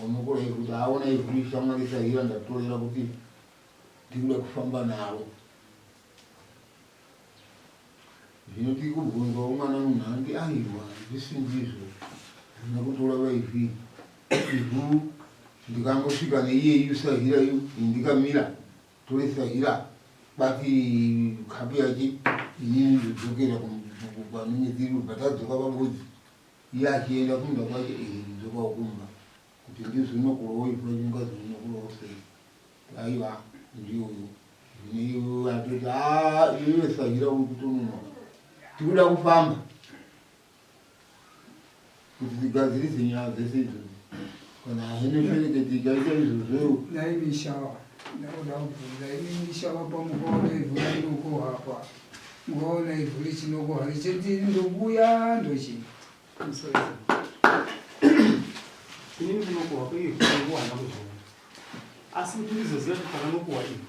onokora ivhu kuti aona ivhu rishamwari sahira ndatorera kuti ndikuda kufamba naro Zvino tiri kubvunzawo mwana munhu anoti aiwa zvisi ndizvo handina kutora vaivhi ivhu ndikangosvika neiyeyu sahira yu indikamira tore sahira bati kapu yake inini ndodzokera kwanenge tiri kubva tadzoka pabodzi iye achienda kumba kwake ini ndidzokawo kumba kuti ndizonokurawo ivhu racho ndingazonokurawo sei Aiwa ndiuyu zvino atoti haa iwewe sahira uri kutononoka tikuda kufamba kuti tigadzirise nyaya dzese idzodzo kana haheneshereketi ikaita izvozvo Nhai Mishawa, ndakuda kubvunza imi Mishawa pamukaona ivhu rinokohwa apa mukaona ivhu richinokohwa richiti ndokuya ndochii Inini kunokohwa kweivhu kwangu handina kuzviona. Asi kuti ndizoziva kuti pakanokuwa ini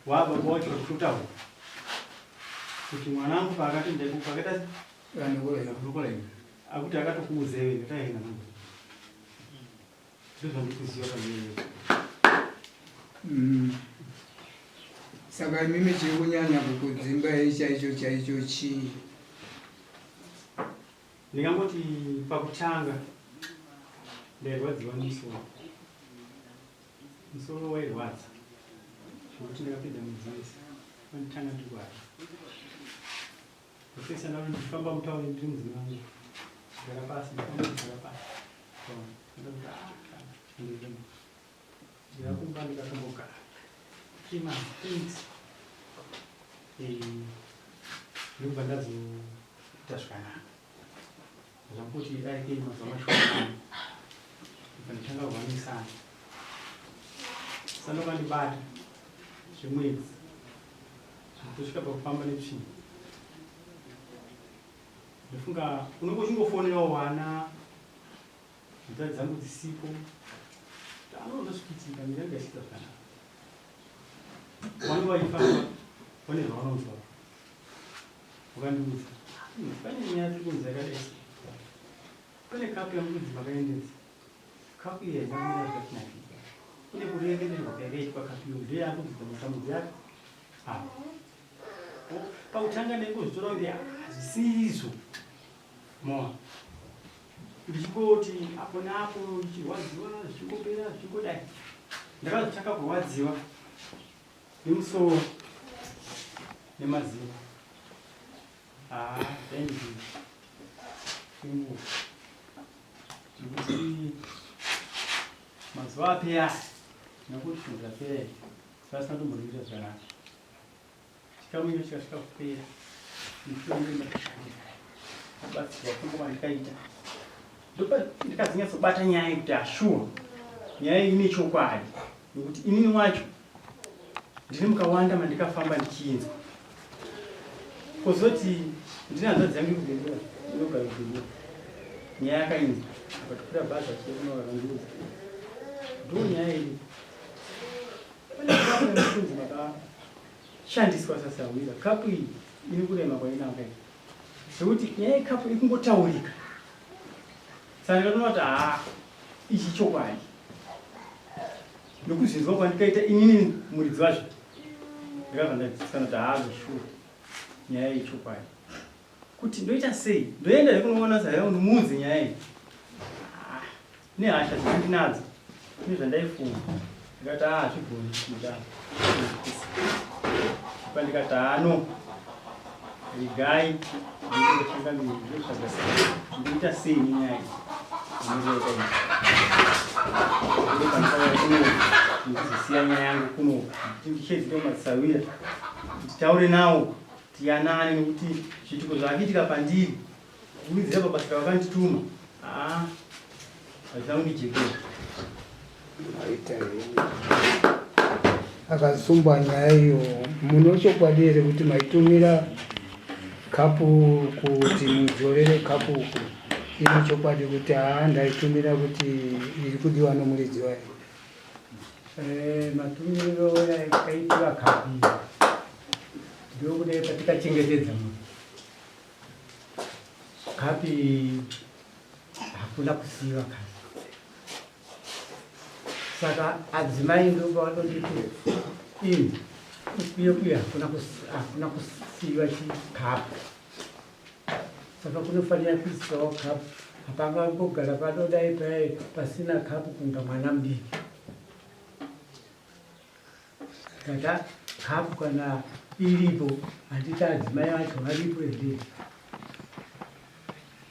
wababa wacho vakutotaura kuti mwanangu paakati ndakupakata anokola ini akuti akatokuudza iwe ndataenda nangu ndozvandikuziva panyaya Saka imimi chiri kunyanya kukudzimba hei chaicho chaicho chii? Ndingangoti pakutanga ndairwadziwa nemusoro. Musoro wairwadza zvekuti ndakapedza mwedzi wese wanditanga ndiri kuhara. Ndopesa ndava ndichifamba mutauni ndiri mudzimai wangu kugara pasi ndifamba kugara pasi. Ndokuti ah, kana Ndikakumba ndikatombogara 3 months, 3 weeks ndikubva ndazoita zvakanaka zvakuti darikei mazuva mashomani ndibva nditanga kuhamisana sandokandibata zvemwedzi zvekutosvika pakufamba netsvina. Ndofunga unenge uchingofonerawo vana Hanzvadzi dzangu dzisipo anondosvikitika miri yangu yasiita zvakanaka. Vano vaifamba vane zvavanonzwa vakandiudza pane nyaya tiri kunzi yakadai sei pane kapu yamukudzi makaendesa kapu iyi haina kumira zvakatinakira kune kurevererwa kwayakaitwa kapu iyo ndiyo yakudzidza matambudzo yake apa pakutanga ndaingozvitora kunge hazvisizvo Moa. Ndichingoti apo neapo ndichirwadziwa zvichingopera zvichingodai. Ndakazotanga kurwadziwa nemusoro nemazino. Ah, thank you. Inguva. Nekuti mazuva apera nekuti svondo rapera iri vasina kutombondiita zvakanaka. Chikamu icho chikasvika kupera mushure menge ndakashandira kubatsirwa kumba kwandikaita ndopa ndikazonyatsobata nyaya yekuti ashuwa nyaya iyi ine chokwadi nekuti inini wacho ndine mukawanda mandikafamba ndichinzwa kozoti ndine hanzvadzi yangu yekubendera inogara kubendera nyaya yakainzwa akatokwira bhazi achienda kunovakandiudza ndo nyaya iyi Pane kapu yemukunzi makashandiswa sasahwira. Kapu iyi iri kurema kwainaka iyi. Zvekuti nyaya yekapu iri kungotaurika. Saka ndikatoona kuti haa ichi chokwadi. Nokuzvinzwa kwandikaita inini muridzi wazvo. Ndakabva ndadzidzisana kuti haa zveshuwa nyaya iyi chokwadi. Kuti ndoita sei? Ndoenda here kunoona Zaya undimuudze nyaya iyi? Ah, nehasha dzandinadzo nezvandaifunga ndikati ah hazvigoni kudaro. Pa ndikati ah no. Regai ndingoshanda ndinotsvaga sei. Ndoita sei nenyaya iyi? Ndinoita iyi. Ndopandakauya kuno ndikuzosiya nyaya yangu kuno kuti ndichedze ndomasawira nditaure nawo Tiyanane nekuti zviitiko zvaakuitika pandiri kukurudzira pabasa ravakandituma haa hazvina kundijekera. Maita henyu. Akasungwa nyaya iyo munochokwadi here kuti maitumira kapu kuti mudzorere kapu uku ine chokwadi kuti haa ndaitumira kuti iri kudiwa nomuridzi wayo? Eh, matumiriro yakaitiwa kapi ndokudai patikachengetedza munhu kapi hakuna kusiyiwa kapi saka adzimai ndopavanonditi ini kuye kuye hakuna kusiyiwa chikapu Saka kunofanira kuiswawo kapu. Hapangangogara panodai paye pasina kapu kunga mwana mudiki. Tata kapu kana iripo handiti adzimai acho varipo here?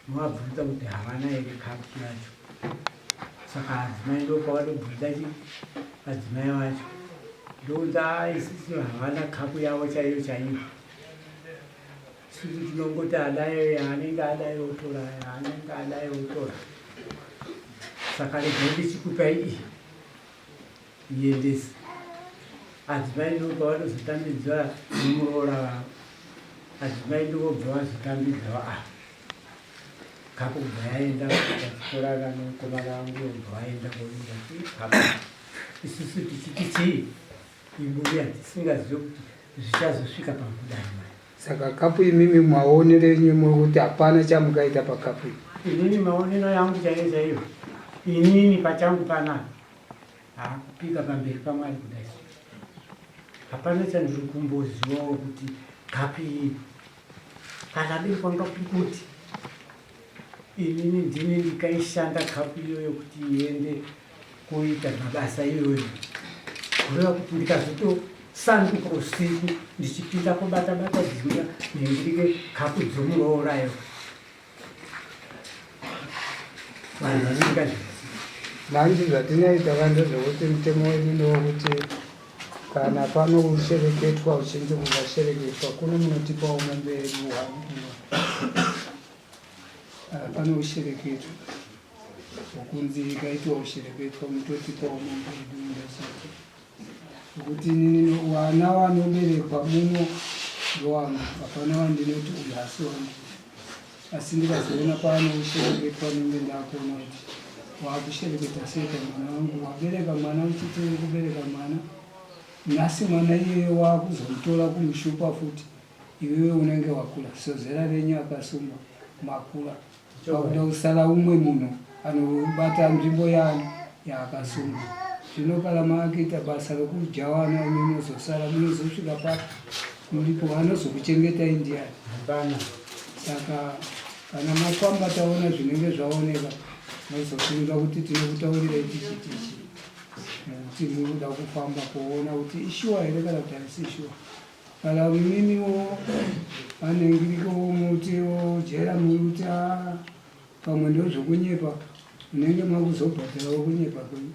Mavabvunza kuti havana here kapu yacho. Saka adzimai ndopavanobvunza chi adzimai vacho. Ndounza isisi havana kapu yavo chaiyo chaiyo. Isusu tinongoti adai anenge adai otora anenge adai otora. Saka regai ndichikupai iyi iendese. Adzimai ndipo pavanozotambidzwa nemuroora vavo. Adzimai ndovobva vazotambidzwa ava. Kapu kubva yaenda vachitorana nemukomana wangu vobva vaenda kovinga kapu. Isusu tichiti chii imbuya tisingazive kuti zvichazosvika pakudai manje. Saka kapu imimi maonero enyu muri kuti hapana chamukaita pakapu iyi. Inini maonero yangu chaiyo chaiyo inini pachangu panapa haakupika pamberi paMwari kudai so hapana chandiri kumbozivawo kuti kapu iyi kana dei kwanga kuri kuti inini ndini ndikaishanda kapu iyoyo kuti iende kuita mabasa iyoyo kureva kuti ndikazotosanduka usiku ndichipinda kubata bata dziya nhendirike kapu dzomuroora vanhu vanenge manje zvatinoita ka ndezvekuti mutemo wedu ndewekuti kana pano kushereketwa uchinzi kungashereketwa kuno munotipawo mombe yedu ah, pano kushereketwa ukunzi ikaitwa kushereketwa mutotipawo mombe yedu ndachete Nokuti inini wana wanoberekwa muno ndowangu, hapana wandinoti uyu haasi wangu. Asi ndikazoona pano ushereketwa nenge ndakuona kuti wakushereketa sei pamwana wangu, wabereka mwana uchiti uri kubereka mwana, nhasi mwana iyeye wakuzomutora kumushupa futi, iwewe unenge wakura so zera renyu akasungwa makura pakuda kusara umwe munhu anobata nzvimbo yaani yaakasungwa zvino kana maakuita basa rokudya wana imi munozosara munozosvika papi muripo vanozokuchengetai ndiani hapana saka kana mafamba taona zvinenge zvaoneka mozopindura kuti tinokutaurirai tichi tichi nekuti muri kuda kufamba kuona kuti ishuwa here kana kuti haisi shuwa Kana imimiwo vanengiriko mutiwo jera muri kuti ah, pamwe ndozvokunyepa munenge makuzobhadharawo kunyepa kwenyu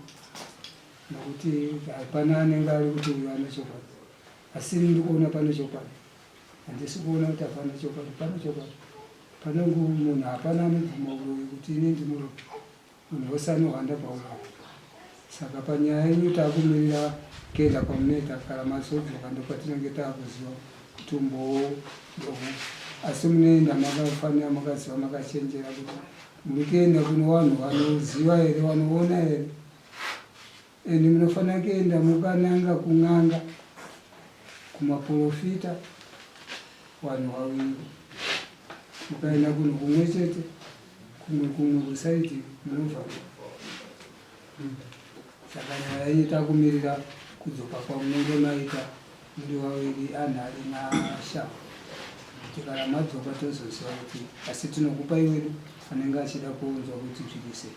nokuti hapana anenge ari kuti uyu ane chokwadi asi ini ndikuona pane chokwadi handisi kuona kuti hapana chokwadi pane chokwadi pane munhu hapana anobvuma uroyi kuti ini ndimuroyi Munhu wese anohwanda pauroyi. Saka panyaya yenyu takumirira kuenda kwamunoita kana mazodzoka ndopatinenge takuziva kuti umbowo ndohu. Asi munoenda makafanira makaziva makachenjera kuti muri kuenda kuno vanhu vanoziva here vanoona here and munofanira kuenda mukananga kun'anga kumaporofita vanhu vaviri mukaenda kunhu kumwe chete kumwe kumwe kusaidi munovharwa saka nyaya yenyu takumirira kudzoka kwamunenge maita muri vaviri anhari nashawa kuti kana madzoka tozoziva kuti asi tinokupai wedu anenge achida kuunzwa kuti zviri sei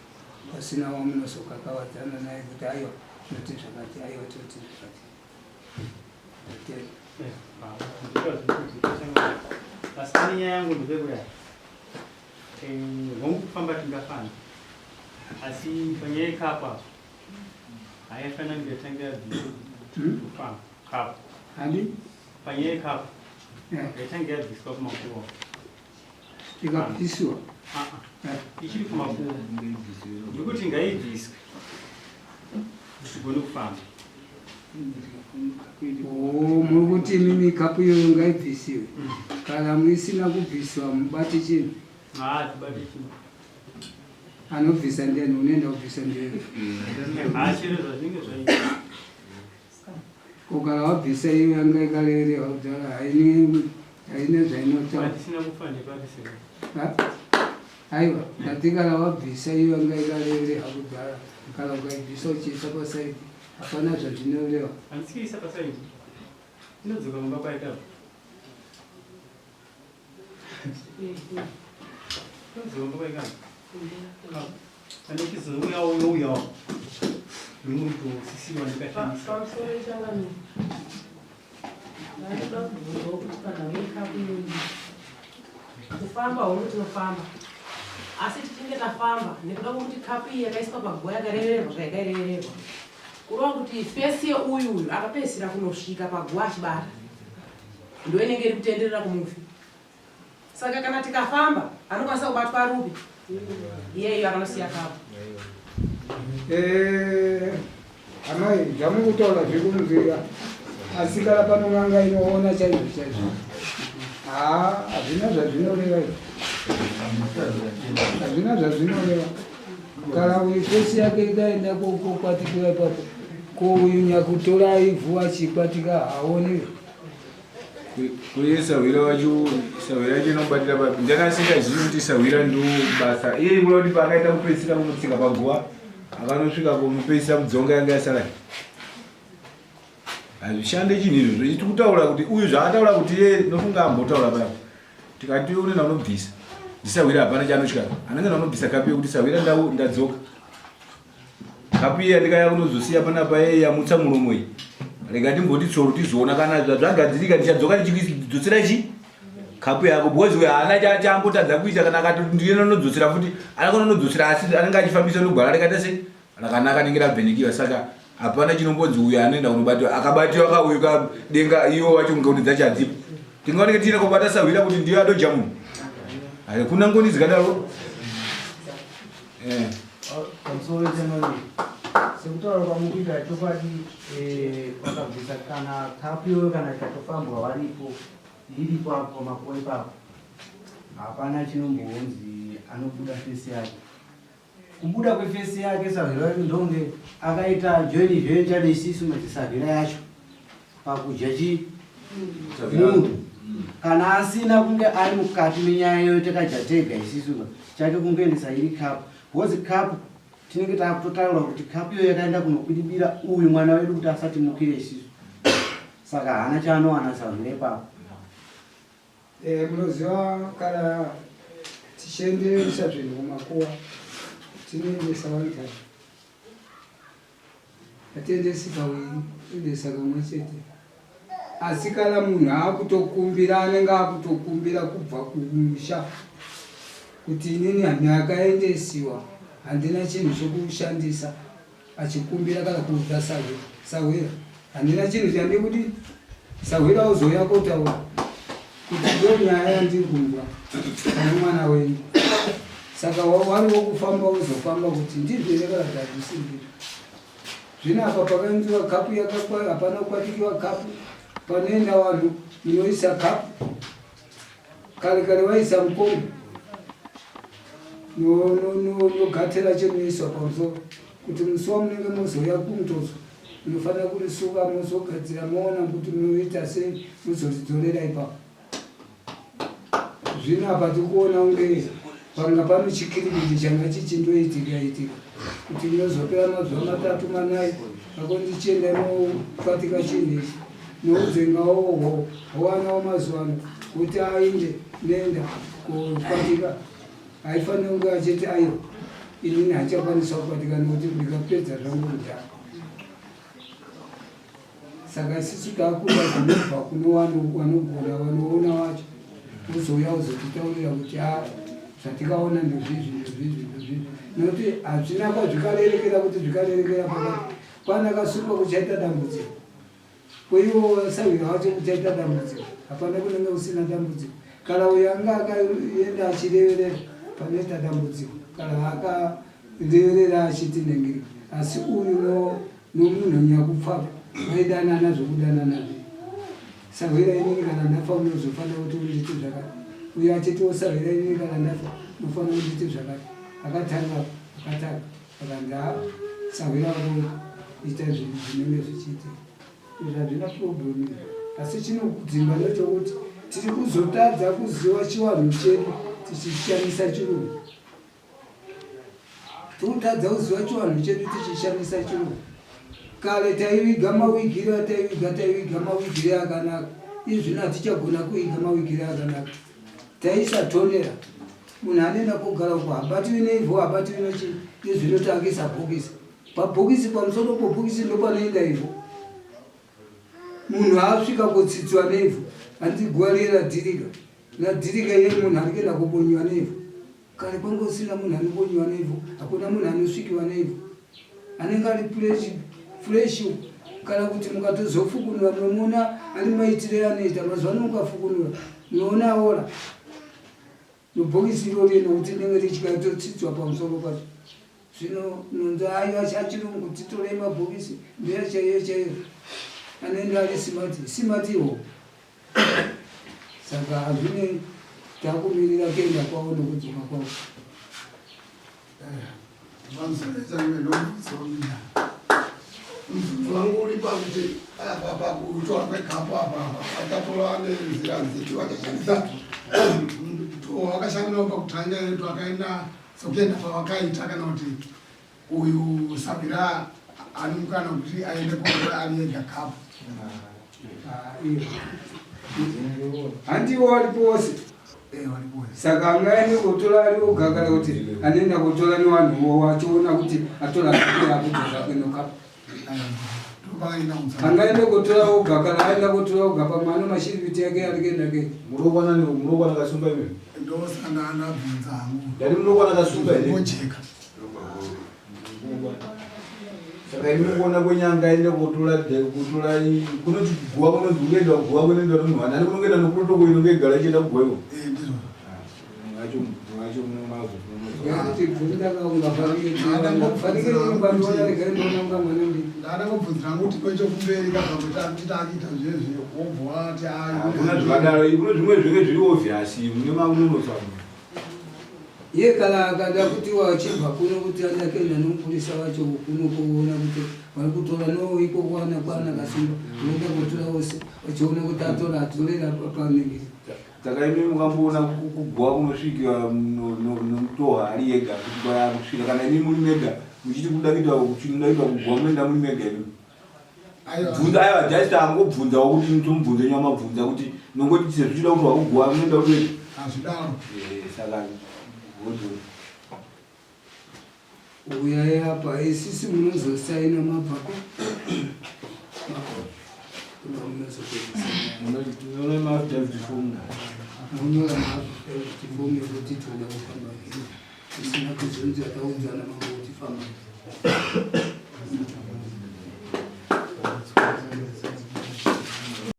pasina wamunozokakavadzana naye kuti aiwa tinoti zvakati aiwa tinoti zvakati Asi pane nyaya yangu ndepekudai hongu kufamba tingafamba asi panyaya yekapu apo haifanira kunge yatanga yabviswa kufamba kapu handi panyaya yekapu yaitange yabviswa kumakuva ikabviswa ah, ah. ichiri kumakuva ndikuti ngaibviswe tigone kufamba Oh, muri kuti imimi kapu iyoyo ngaibvisiwe kana muisina kubvisiwa mubate chinhu Ah, tibate chinhu. Anobvisa ndiani unoenda kubvisa ndiani Ah, chero zvazvinenge zvaita. Ko kana wabvisa iyo yanga ikarerewa kudhara haine haine zvainotaura Patisina kufa ndepapi sir? Ha? Aiwa ndati kana wabvisa iyo yanga ikarerewa kudhara kana ukaibvisa uchiisa pasaidi hapana zvazvinoreva. Handisi kuisa pasaidi. Inodzoka kumba kwaita. Inodzoka kumba kwaita. Pane chizouyawo youyawo. Ndinotosisiwa ndikashandisa. Pamusoro changamire. Ndaida kubvunzawo kuti panhau yekapu iyoyi kufamba hongu tinofamba asi tichinge tafamba nekuda kwekuti kapu iyi yakaiswa paguva yakarevererwa zvayakarevererwa kureva kuti fesi yeuyu uyu akapedzisira kunosvika paguva achibata ndo inenge iri kutenderera kumufi saka kana tikafamba anokwanisa kubatwa ari upi iyeyo akanosiya kapu eh, amai zvamukutaura zviri kunzwika asi kana pano n'anga inoona chaizvo chaizvo haa hazvina zvazvinoreva izvi hazvina zvazvinoreva kana uyu fesi yake ikaenda kokwatikira ipapo. Ko uyu nyakutora ivhu achikwatika haoni. Kuye sahwira wacho sahwira yacho inobatira papi? Ndiani asingazivi kuti sahwira ndo basa. Iye ikuda kuti paakaita kupedzisira kunotsika paguva akanosvika kumupedzisira mudzonga yanga yasara. Hazvishande chinhu izvozvo. Tiri kutaura kuti uyu zvaataura kuti iye nofunga ambotaura paya. Tikati unoenda unobvisa. Ndisahwira hapana chaanotya. Anenge anobvisa kapi yekuti sahwira ndadzoka. Kapu iya ndikaya kunozosiya panapa yeye yamutsa muromo iyi. Rega timboti tsoro tizoona kana zvagadzirika ndichadzoka ndichidzotsera chi kapu yako because uyo haana chaambotadza kuita kana akati ndiye nonodzosera futi anokona nodzosera asi anenge achifambisa nogwara rakaita se rakanaka rinenge rabvenikiwa saka hapana chinombonzi uyo anoenda kunobatiwa akabatiwa kauyu kadenga iwo wacho ngoni dzacho hadzipo tingaoneke tiine kubata sahwira kuti ndiyo adoja munhu hakuna ngoni dzikadaro Eh. Pamusoro chanoni sekutaura kwamukuita chokwadi eh, vakabvisa kana kapu iyoyo kana ikatofambwa varipo iripo apo pamakuva ipapo hapana chinombonzi anobuda fesi yake kubuda kwefesi yake sahwira wedu ndonge akaita join venture neisisu madzisahwira yacho pakudya chii munhu kana asina kunge ari mukati menyaya iyoyo takadya tega isisu chake kungoendesa iri cup because cup tinenge takutotaura kuti cup iyoyo yakaenda kunokwidibira uyu mwana wedu kuti asatimukire isisu saka haana chaanowana sahwira ipapo Eh, munoziva kana tichiendesa zvinhu kumakuwa tinoendesa one time Hatiendesi kaviri, toendesa kamwe chete. Asi kana munhu akutokumbira anenge akutokumbira kubva kumusha kuti inini ndakaendesiwa handina chinhu chokushandisa achikumbira kana kuudza sahwira sahwira handina chinhu chandiri kuti sahwira ozouya kotaura kuti ndo nyaya yandiri kunzwa pane mwana wenyu saka wari wokufamba wozofamba kuti ndizvo here kana kuti hazvisi ndizvo zvino apa pakaendiwa kapu yakakwa hapana kukwatikiwa kapu panoenda vanhu munoisa kapu kare kare vaisa mukombe nogate racho rinoiswa pamusoro kuti musi wamunenge mozouya kumutozo munofanira kurisuka mozogadzira moona kuti munoita sei mozoridzorera ipapo Zvino apa tikuona kunge panga pano chikiribidi changa chichindoitika itika kuti ndinozopera mazuva matatu manai ako ndichienda inofatika chinhu ichi noudzengawo howanawo mazuva ano kuti ainde nenda kufatika haifanira kunge achiti aiwa inini hachakwanisa kufatika nokuti ndikapedza zvangu kudhara Saka isisu takuda zvinobva kune vanogona vanoona vacho vozouya vozotitaurira kuti a zvatikaona ndozvizvi ndozvizvi ndozvizvi nokuti hazvina kwazvikarerekera kuti zvikarerekera pakati kwana kasungwa kuchaita dambudziko kweiwo sahwira wacho kuchaita dambudziko hapana kunenge usina dambudziko kana uyo anga akaenda achireverera panoita dambudziko kana akareverera achiti nengiri asi uyu no Nomunhu nyakupfa vaidanana zvekudanana zve. Sahwira inini kana ndafa unozofanira kuti unditi zvakati. Uyo achitiwo sahwira inini kana ndafa unofanira kunditi zvakati. Akatanga akatanga akanzi haa sahwira wako ita zvinhu zvinenge zvichiitika. Izvi hazvina problem izvi. Asi chinokudzimba ndechokuti tiri kuzotadza kuziva chivanhu chedu tichishandisa chirungu. Totadza kuziva chivanhu chedu tichishandisa chirungu. Kare taiviga mawigiro ataiviga taiviga mawigiro akanaka. Izvino hatichagona kuviga mawigiro akanaka. Taisa tonera. Munhu anoenda kogara uko habatiwi neivhu habatiwi nechii. Izvino takuisa bhokisi. Pabhokisi pamusoro pobhokisi ndopanoenda ivhu. Munhu asvika kotsitsiwa neivhu. Hanzi guva riye radhirika. Radhirika iye munhu ari kuenda kobonyiwa neivhu. Kare kwanga kusina munhu anobonyiwa neivhu, hakuna munhu anosvikiwa neivhu. Anenge ari fresh fresh kana kuti mukatozofukunura munomuona ane maitire anoita mazuva ano mukafukunura munoona aora mubhokisi irori nokuti rinenge richikatotsidzwa pamusoro pacho zvino nonzi ayo achachirungu titorei mabhokisi ndoya chaiyo chaiyo anoenda ari simati simati iwo Saka hazvinei takumirira kuenda kwavo nokudzoka kwavo. Mubvunzo wangu uri pakuti apa pakutora kwekapu apa vakatora nenzira dzipi vakashandisa wakashandirawo pakutanga here kuti vakaenda sokuenda pavakaita kana kuti uyu sabira ane mukana wekuti aende kotora ari ega kapu. Handiwo waripo wose saka angaende kotora ari oga kana kuti anoenda kotora nevanhuwo wachiona kuti atora zvake akudzoka kwenoka angaende kotora oga kana aenda kotora oga pamwe ane mashiripiti yake ari kuenda ke Murokwana murokwana kasumba imi. Ndosaka ndabvunza hangu. Ndati murokwana kasumba here? Ngojeka. Saka imi kuona kwenyu angaende kotora kutora kunoti guwa kunonzi kunoenda guwa kunoenda nomunhu wani ani kunongoenda noprotocol inonge igara ichienda kuguwa iko. Eh ndizvo. Mwacho mwacho munomazo. Ndangobvunzira kuti kwecho kumberi kana kuti akuti akuita zvezve wobva wati Hakuna zvakadaro kuno zvimwe zvinenge zviri obvious mune makunonotswa. Iye kana akada kuti wachibva kuno kuti aenda kuenda nomupurisa wacho kuno kuona kuti vari kutora no ikoko ana kwana kasimba unoenda kutora wose vachiona kuti atora atorera panenge. Saka imi mukamboona kuguwa kunosvikira nomutohwa ari ega kusvika kana imi muri mega muchiti kuda kuita kuda kuita kuguwa munoenda muri mega imi. Bvunza aiwa just angobvunzawo kuti tomubvunze nyama bvunza kuti nongoti sezvichida kuti wakuguwa munoenda kuti hazvidaro. Eh saka vodzo. Uyai apa isisi munozosaina mabvako. Munoona maaffidavit form. Munoona maaffidavit form yekuti toda kufamba ngei. Isina kuzonzi ataudzana mambo kuti famba.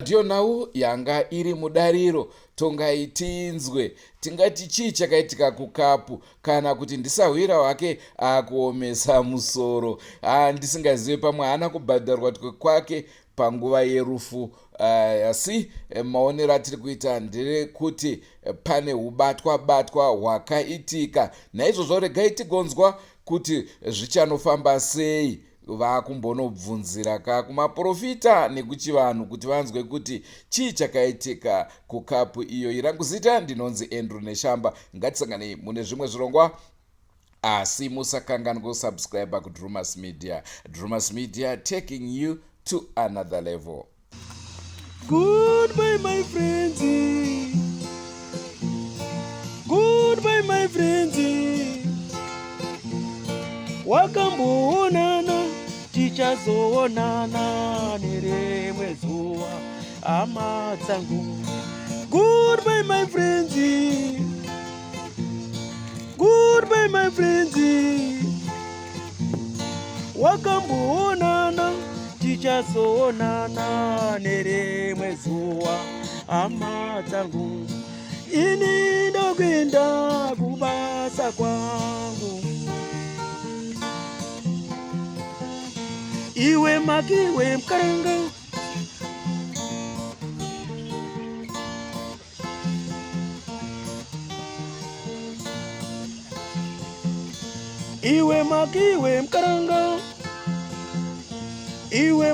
Ndiyo nhau yanga iri mudariro. Tongai tinzwe. Tingati chii chakaitika kukapu kana kuti ndisahwira wake akuomesa musoro. Ah, ndisingazive pamwe haana kubhadharwa kwake panguva yerufu. Asi maonero atiri kuita nderekuti pane hubatwa batwa hwakaitika. Naizvozvo regai tigonzwa kuti zvichanofamba sei vakumbonobvunzira ka kumaporofita nekuchivanhu kuti vanzwe kuti chii chakaitika kukapu iyoyi. Rangu zita ndinonzi Andrew Neshamba. Ngatisanganei mune zvimwe zvirongwa asi musakanganwe kusubscribe kuDrumas Media. Drumas Media taking you to another level. Goodbye my friends. Goodbye my friends. Wakamboonana tichazoonana nerimwe zuva hama dzangu. Goodbye my friends. Goodbye my friends. Wakamboonana tichazoonana nerimwe zuva hama dzangu. Ini ndokuenda kubasa kwangu. Iwe makiwe mkaranga. Iwe makiwe mkaranga. Iwe.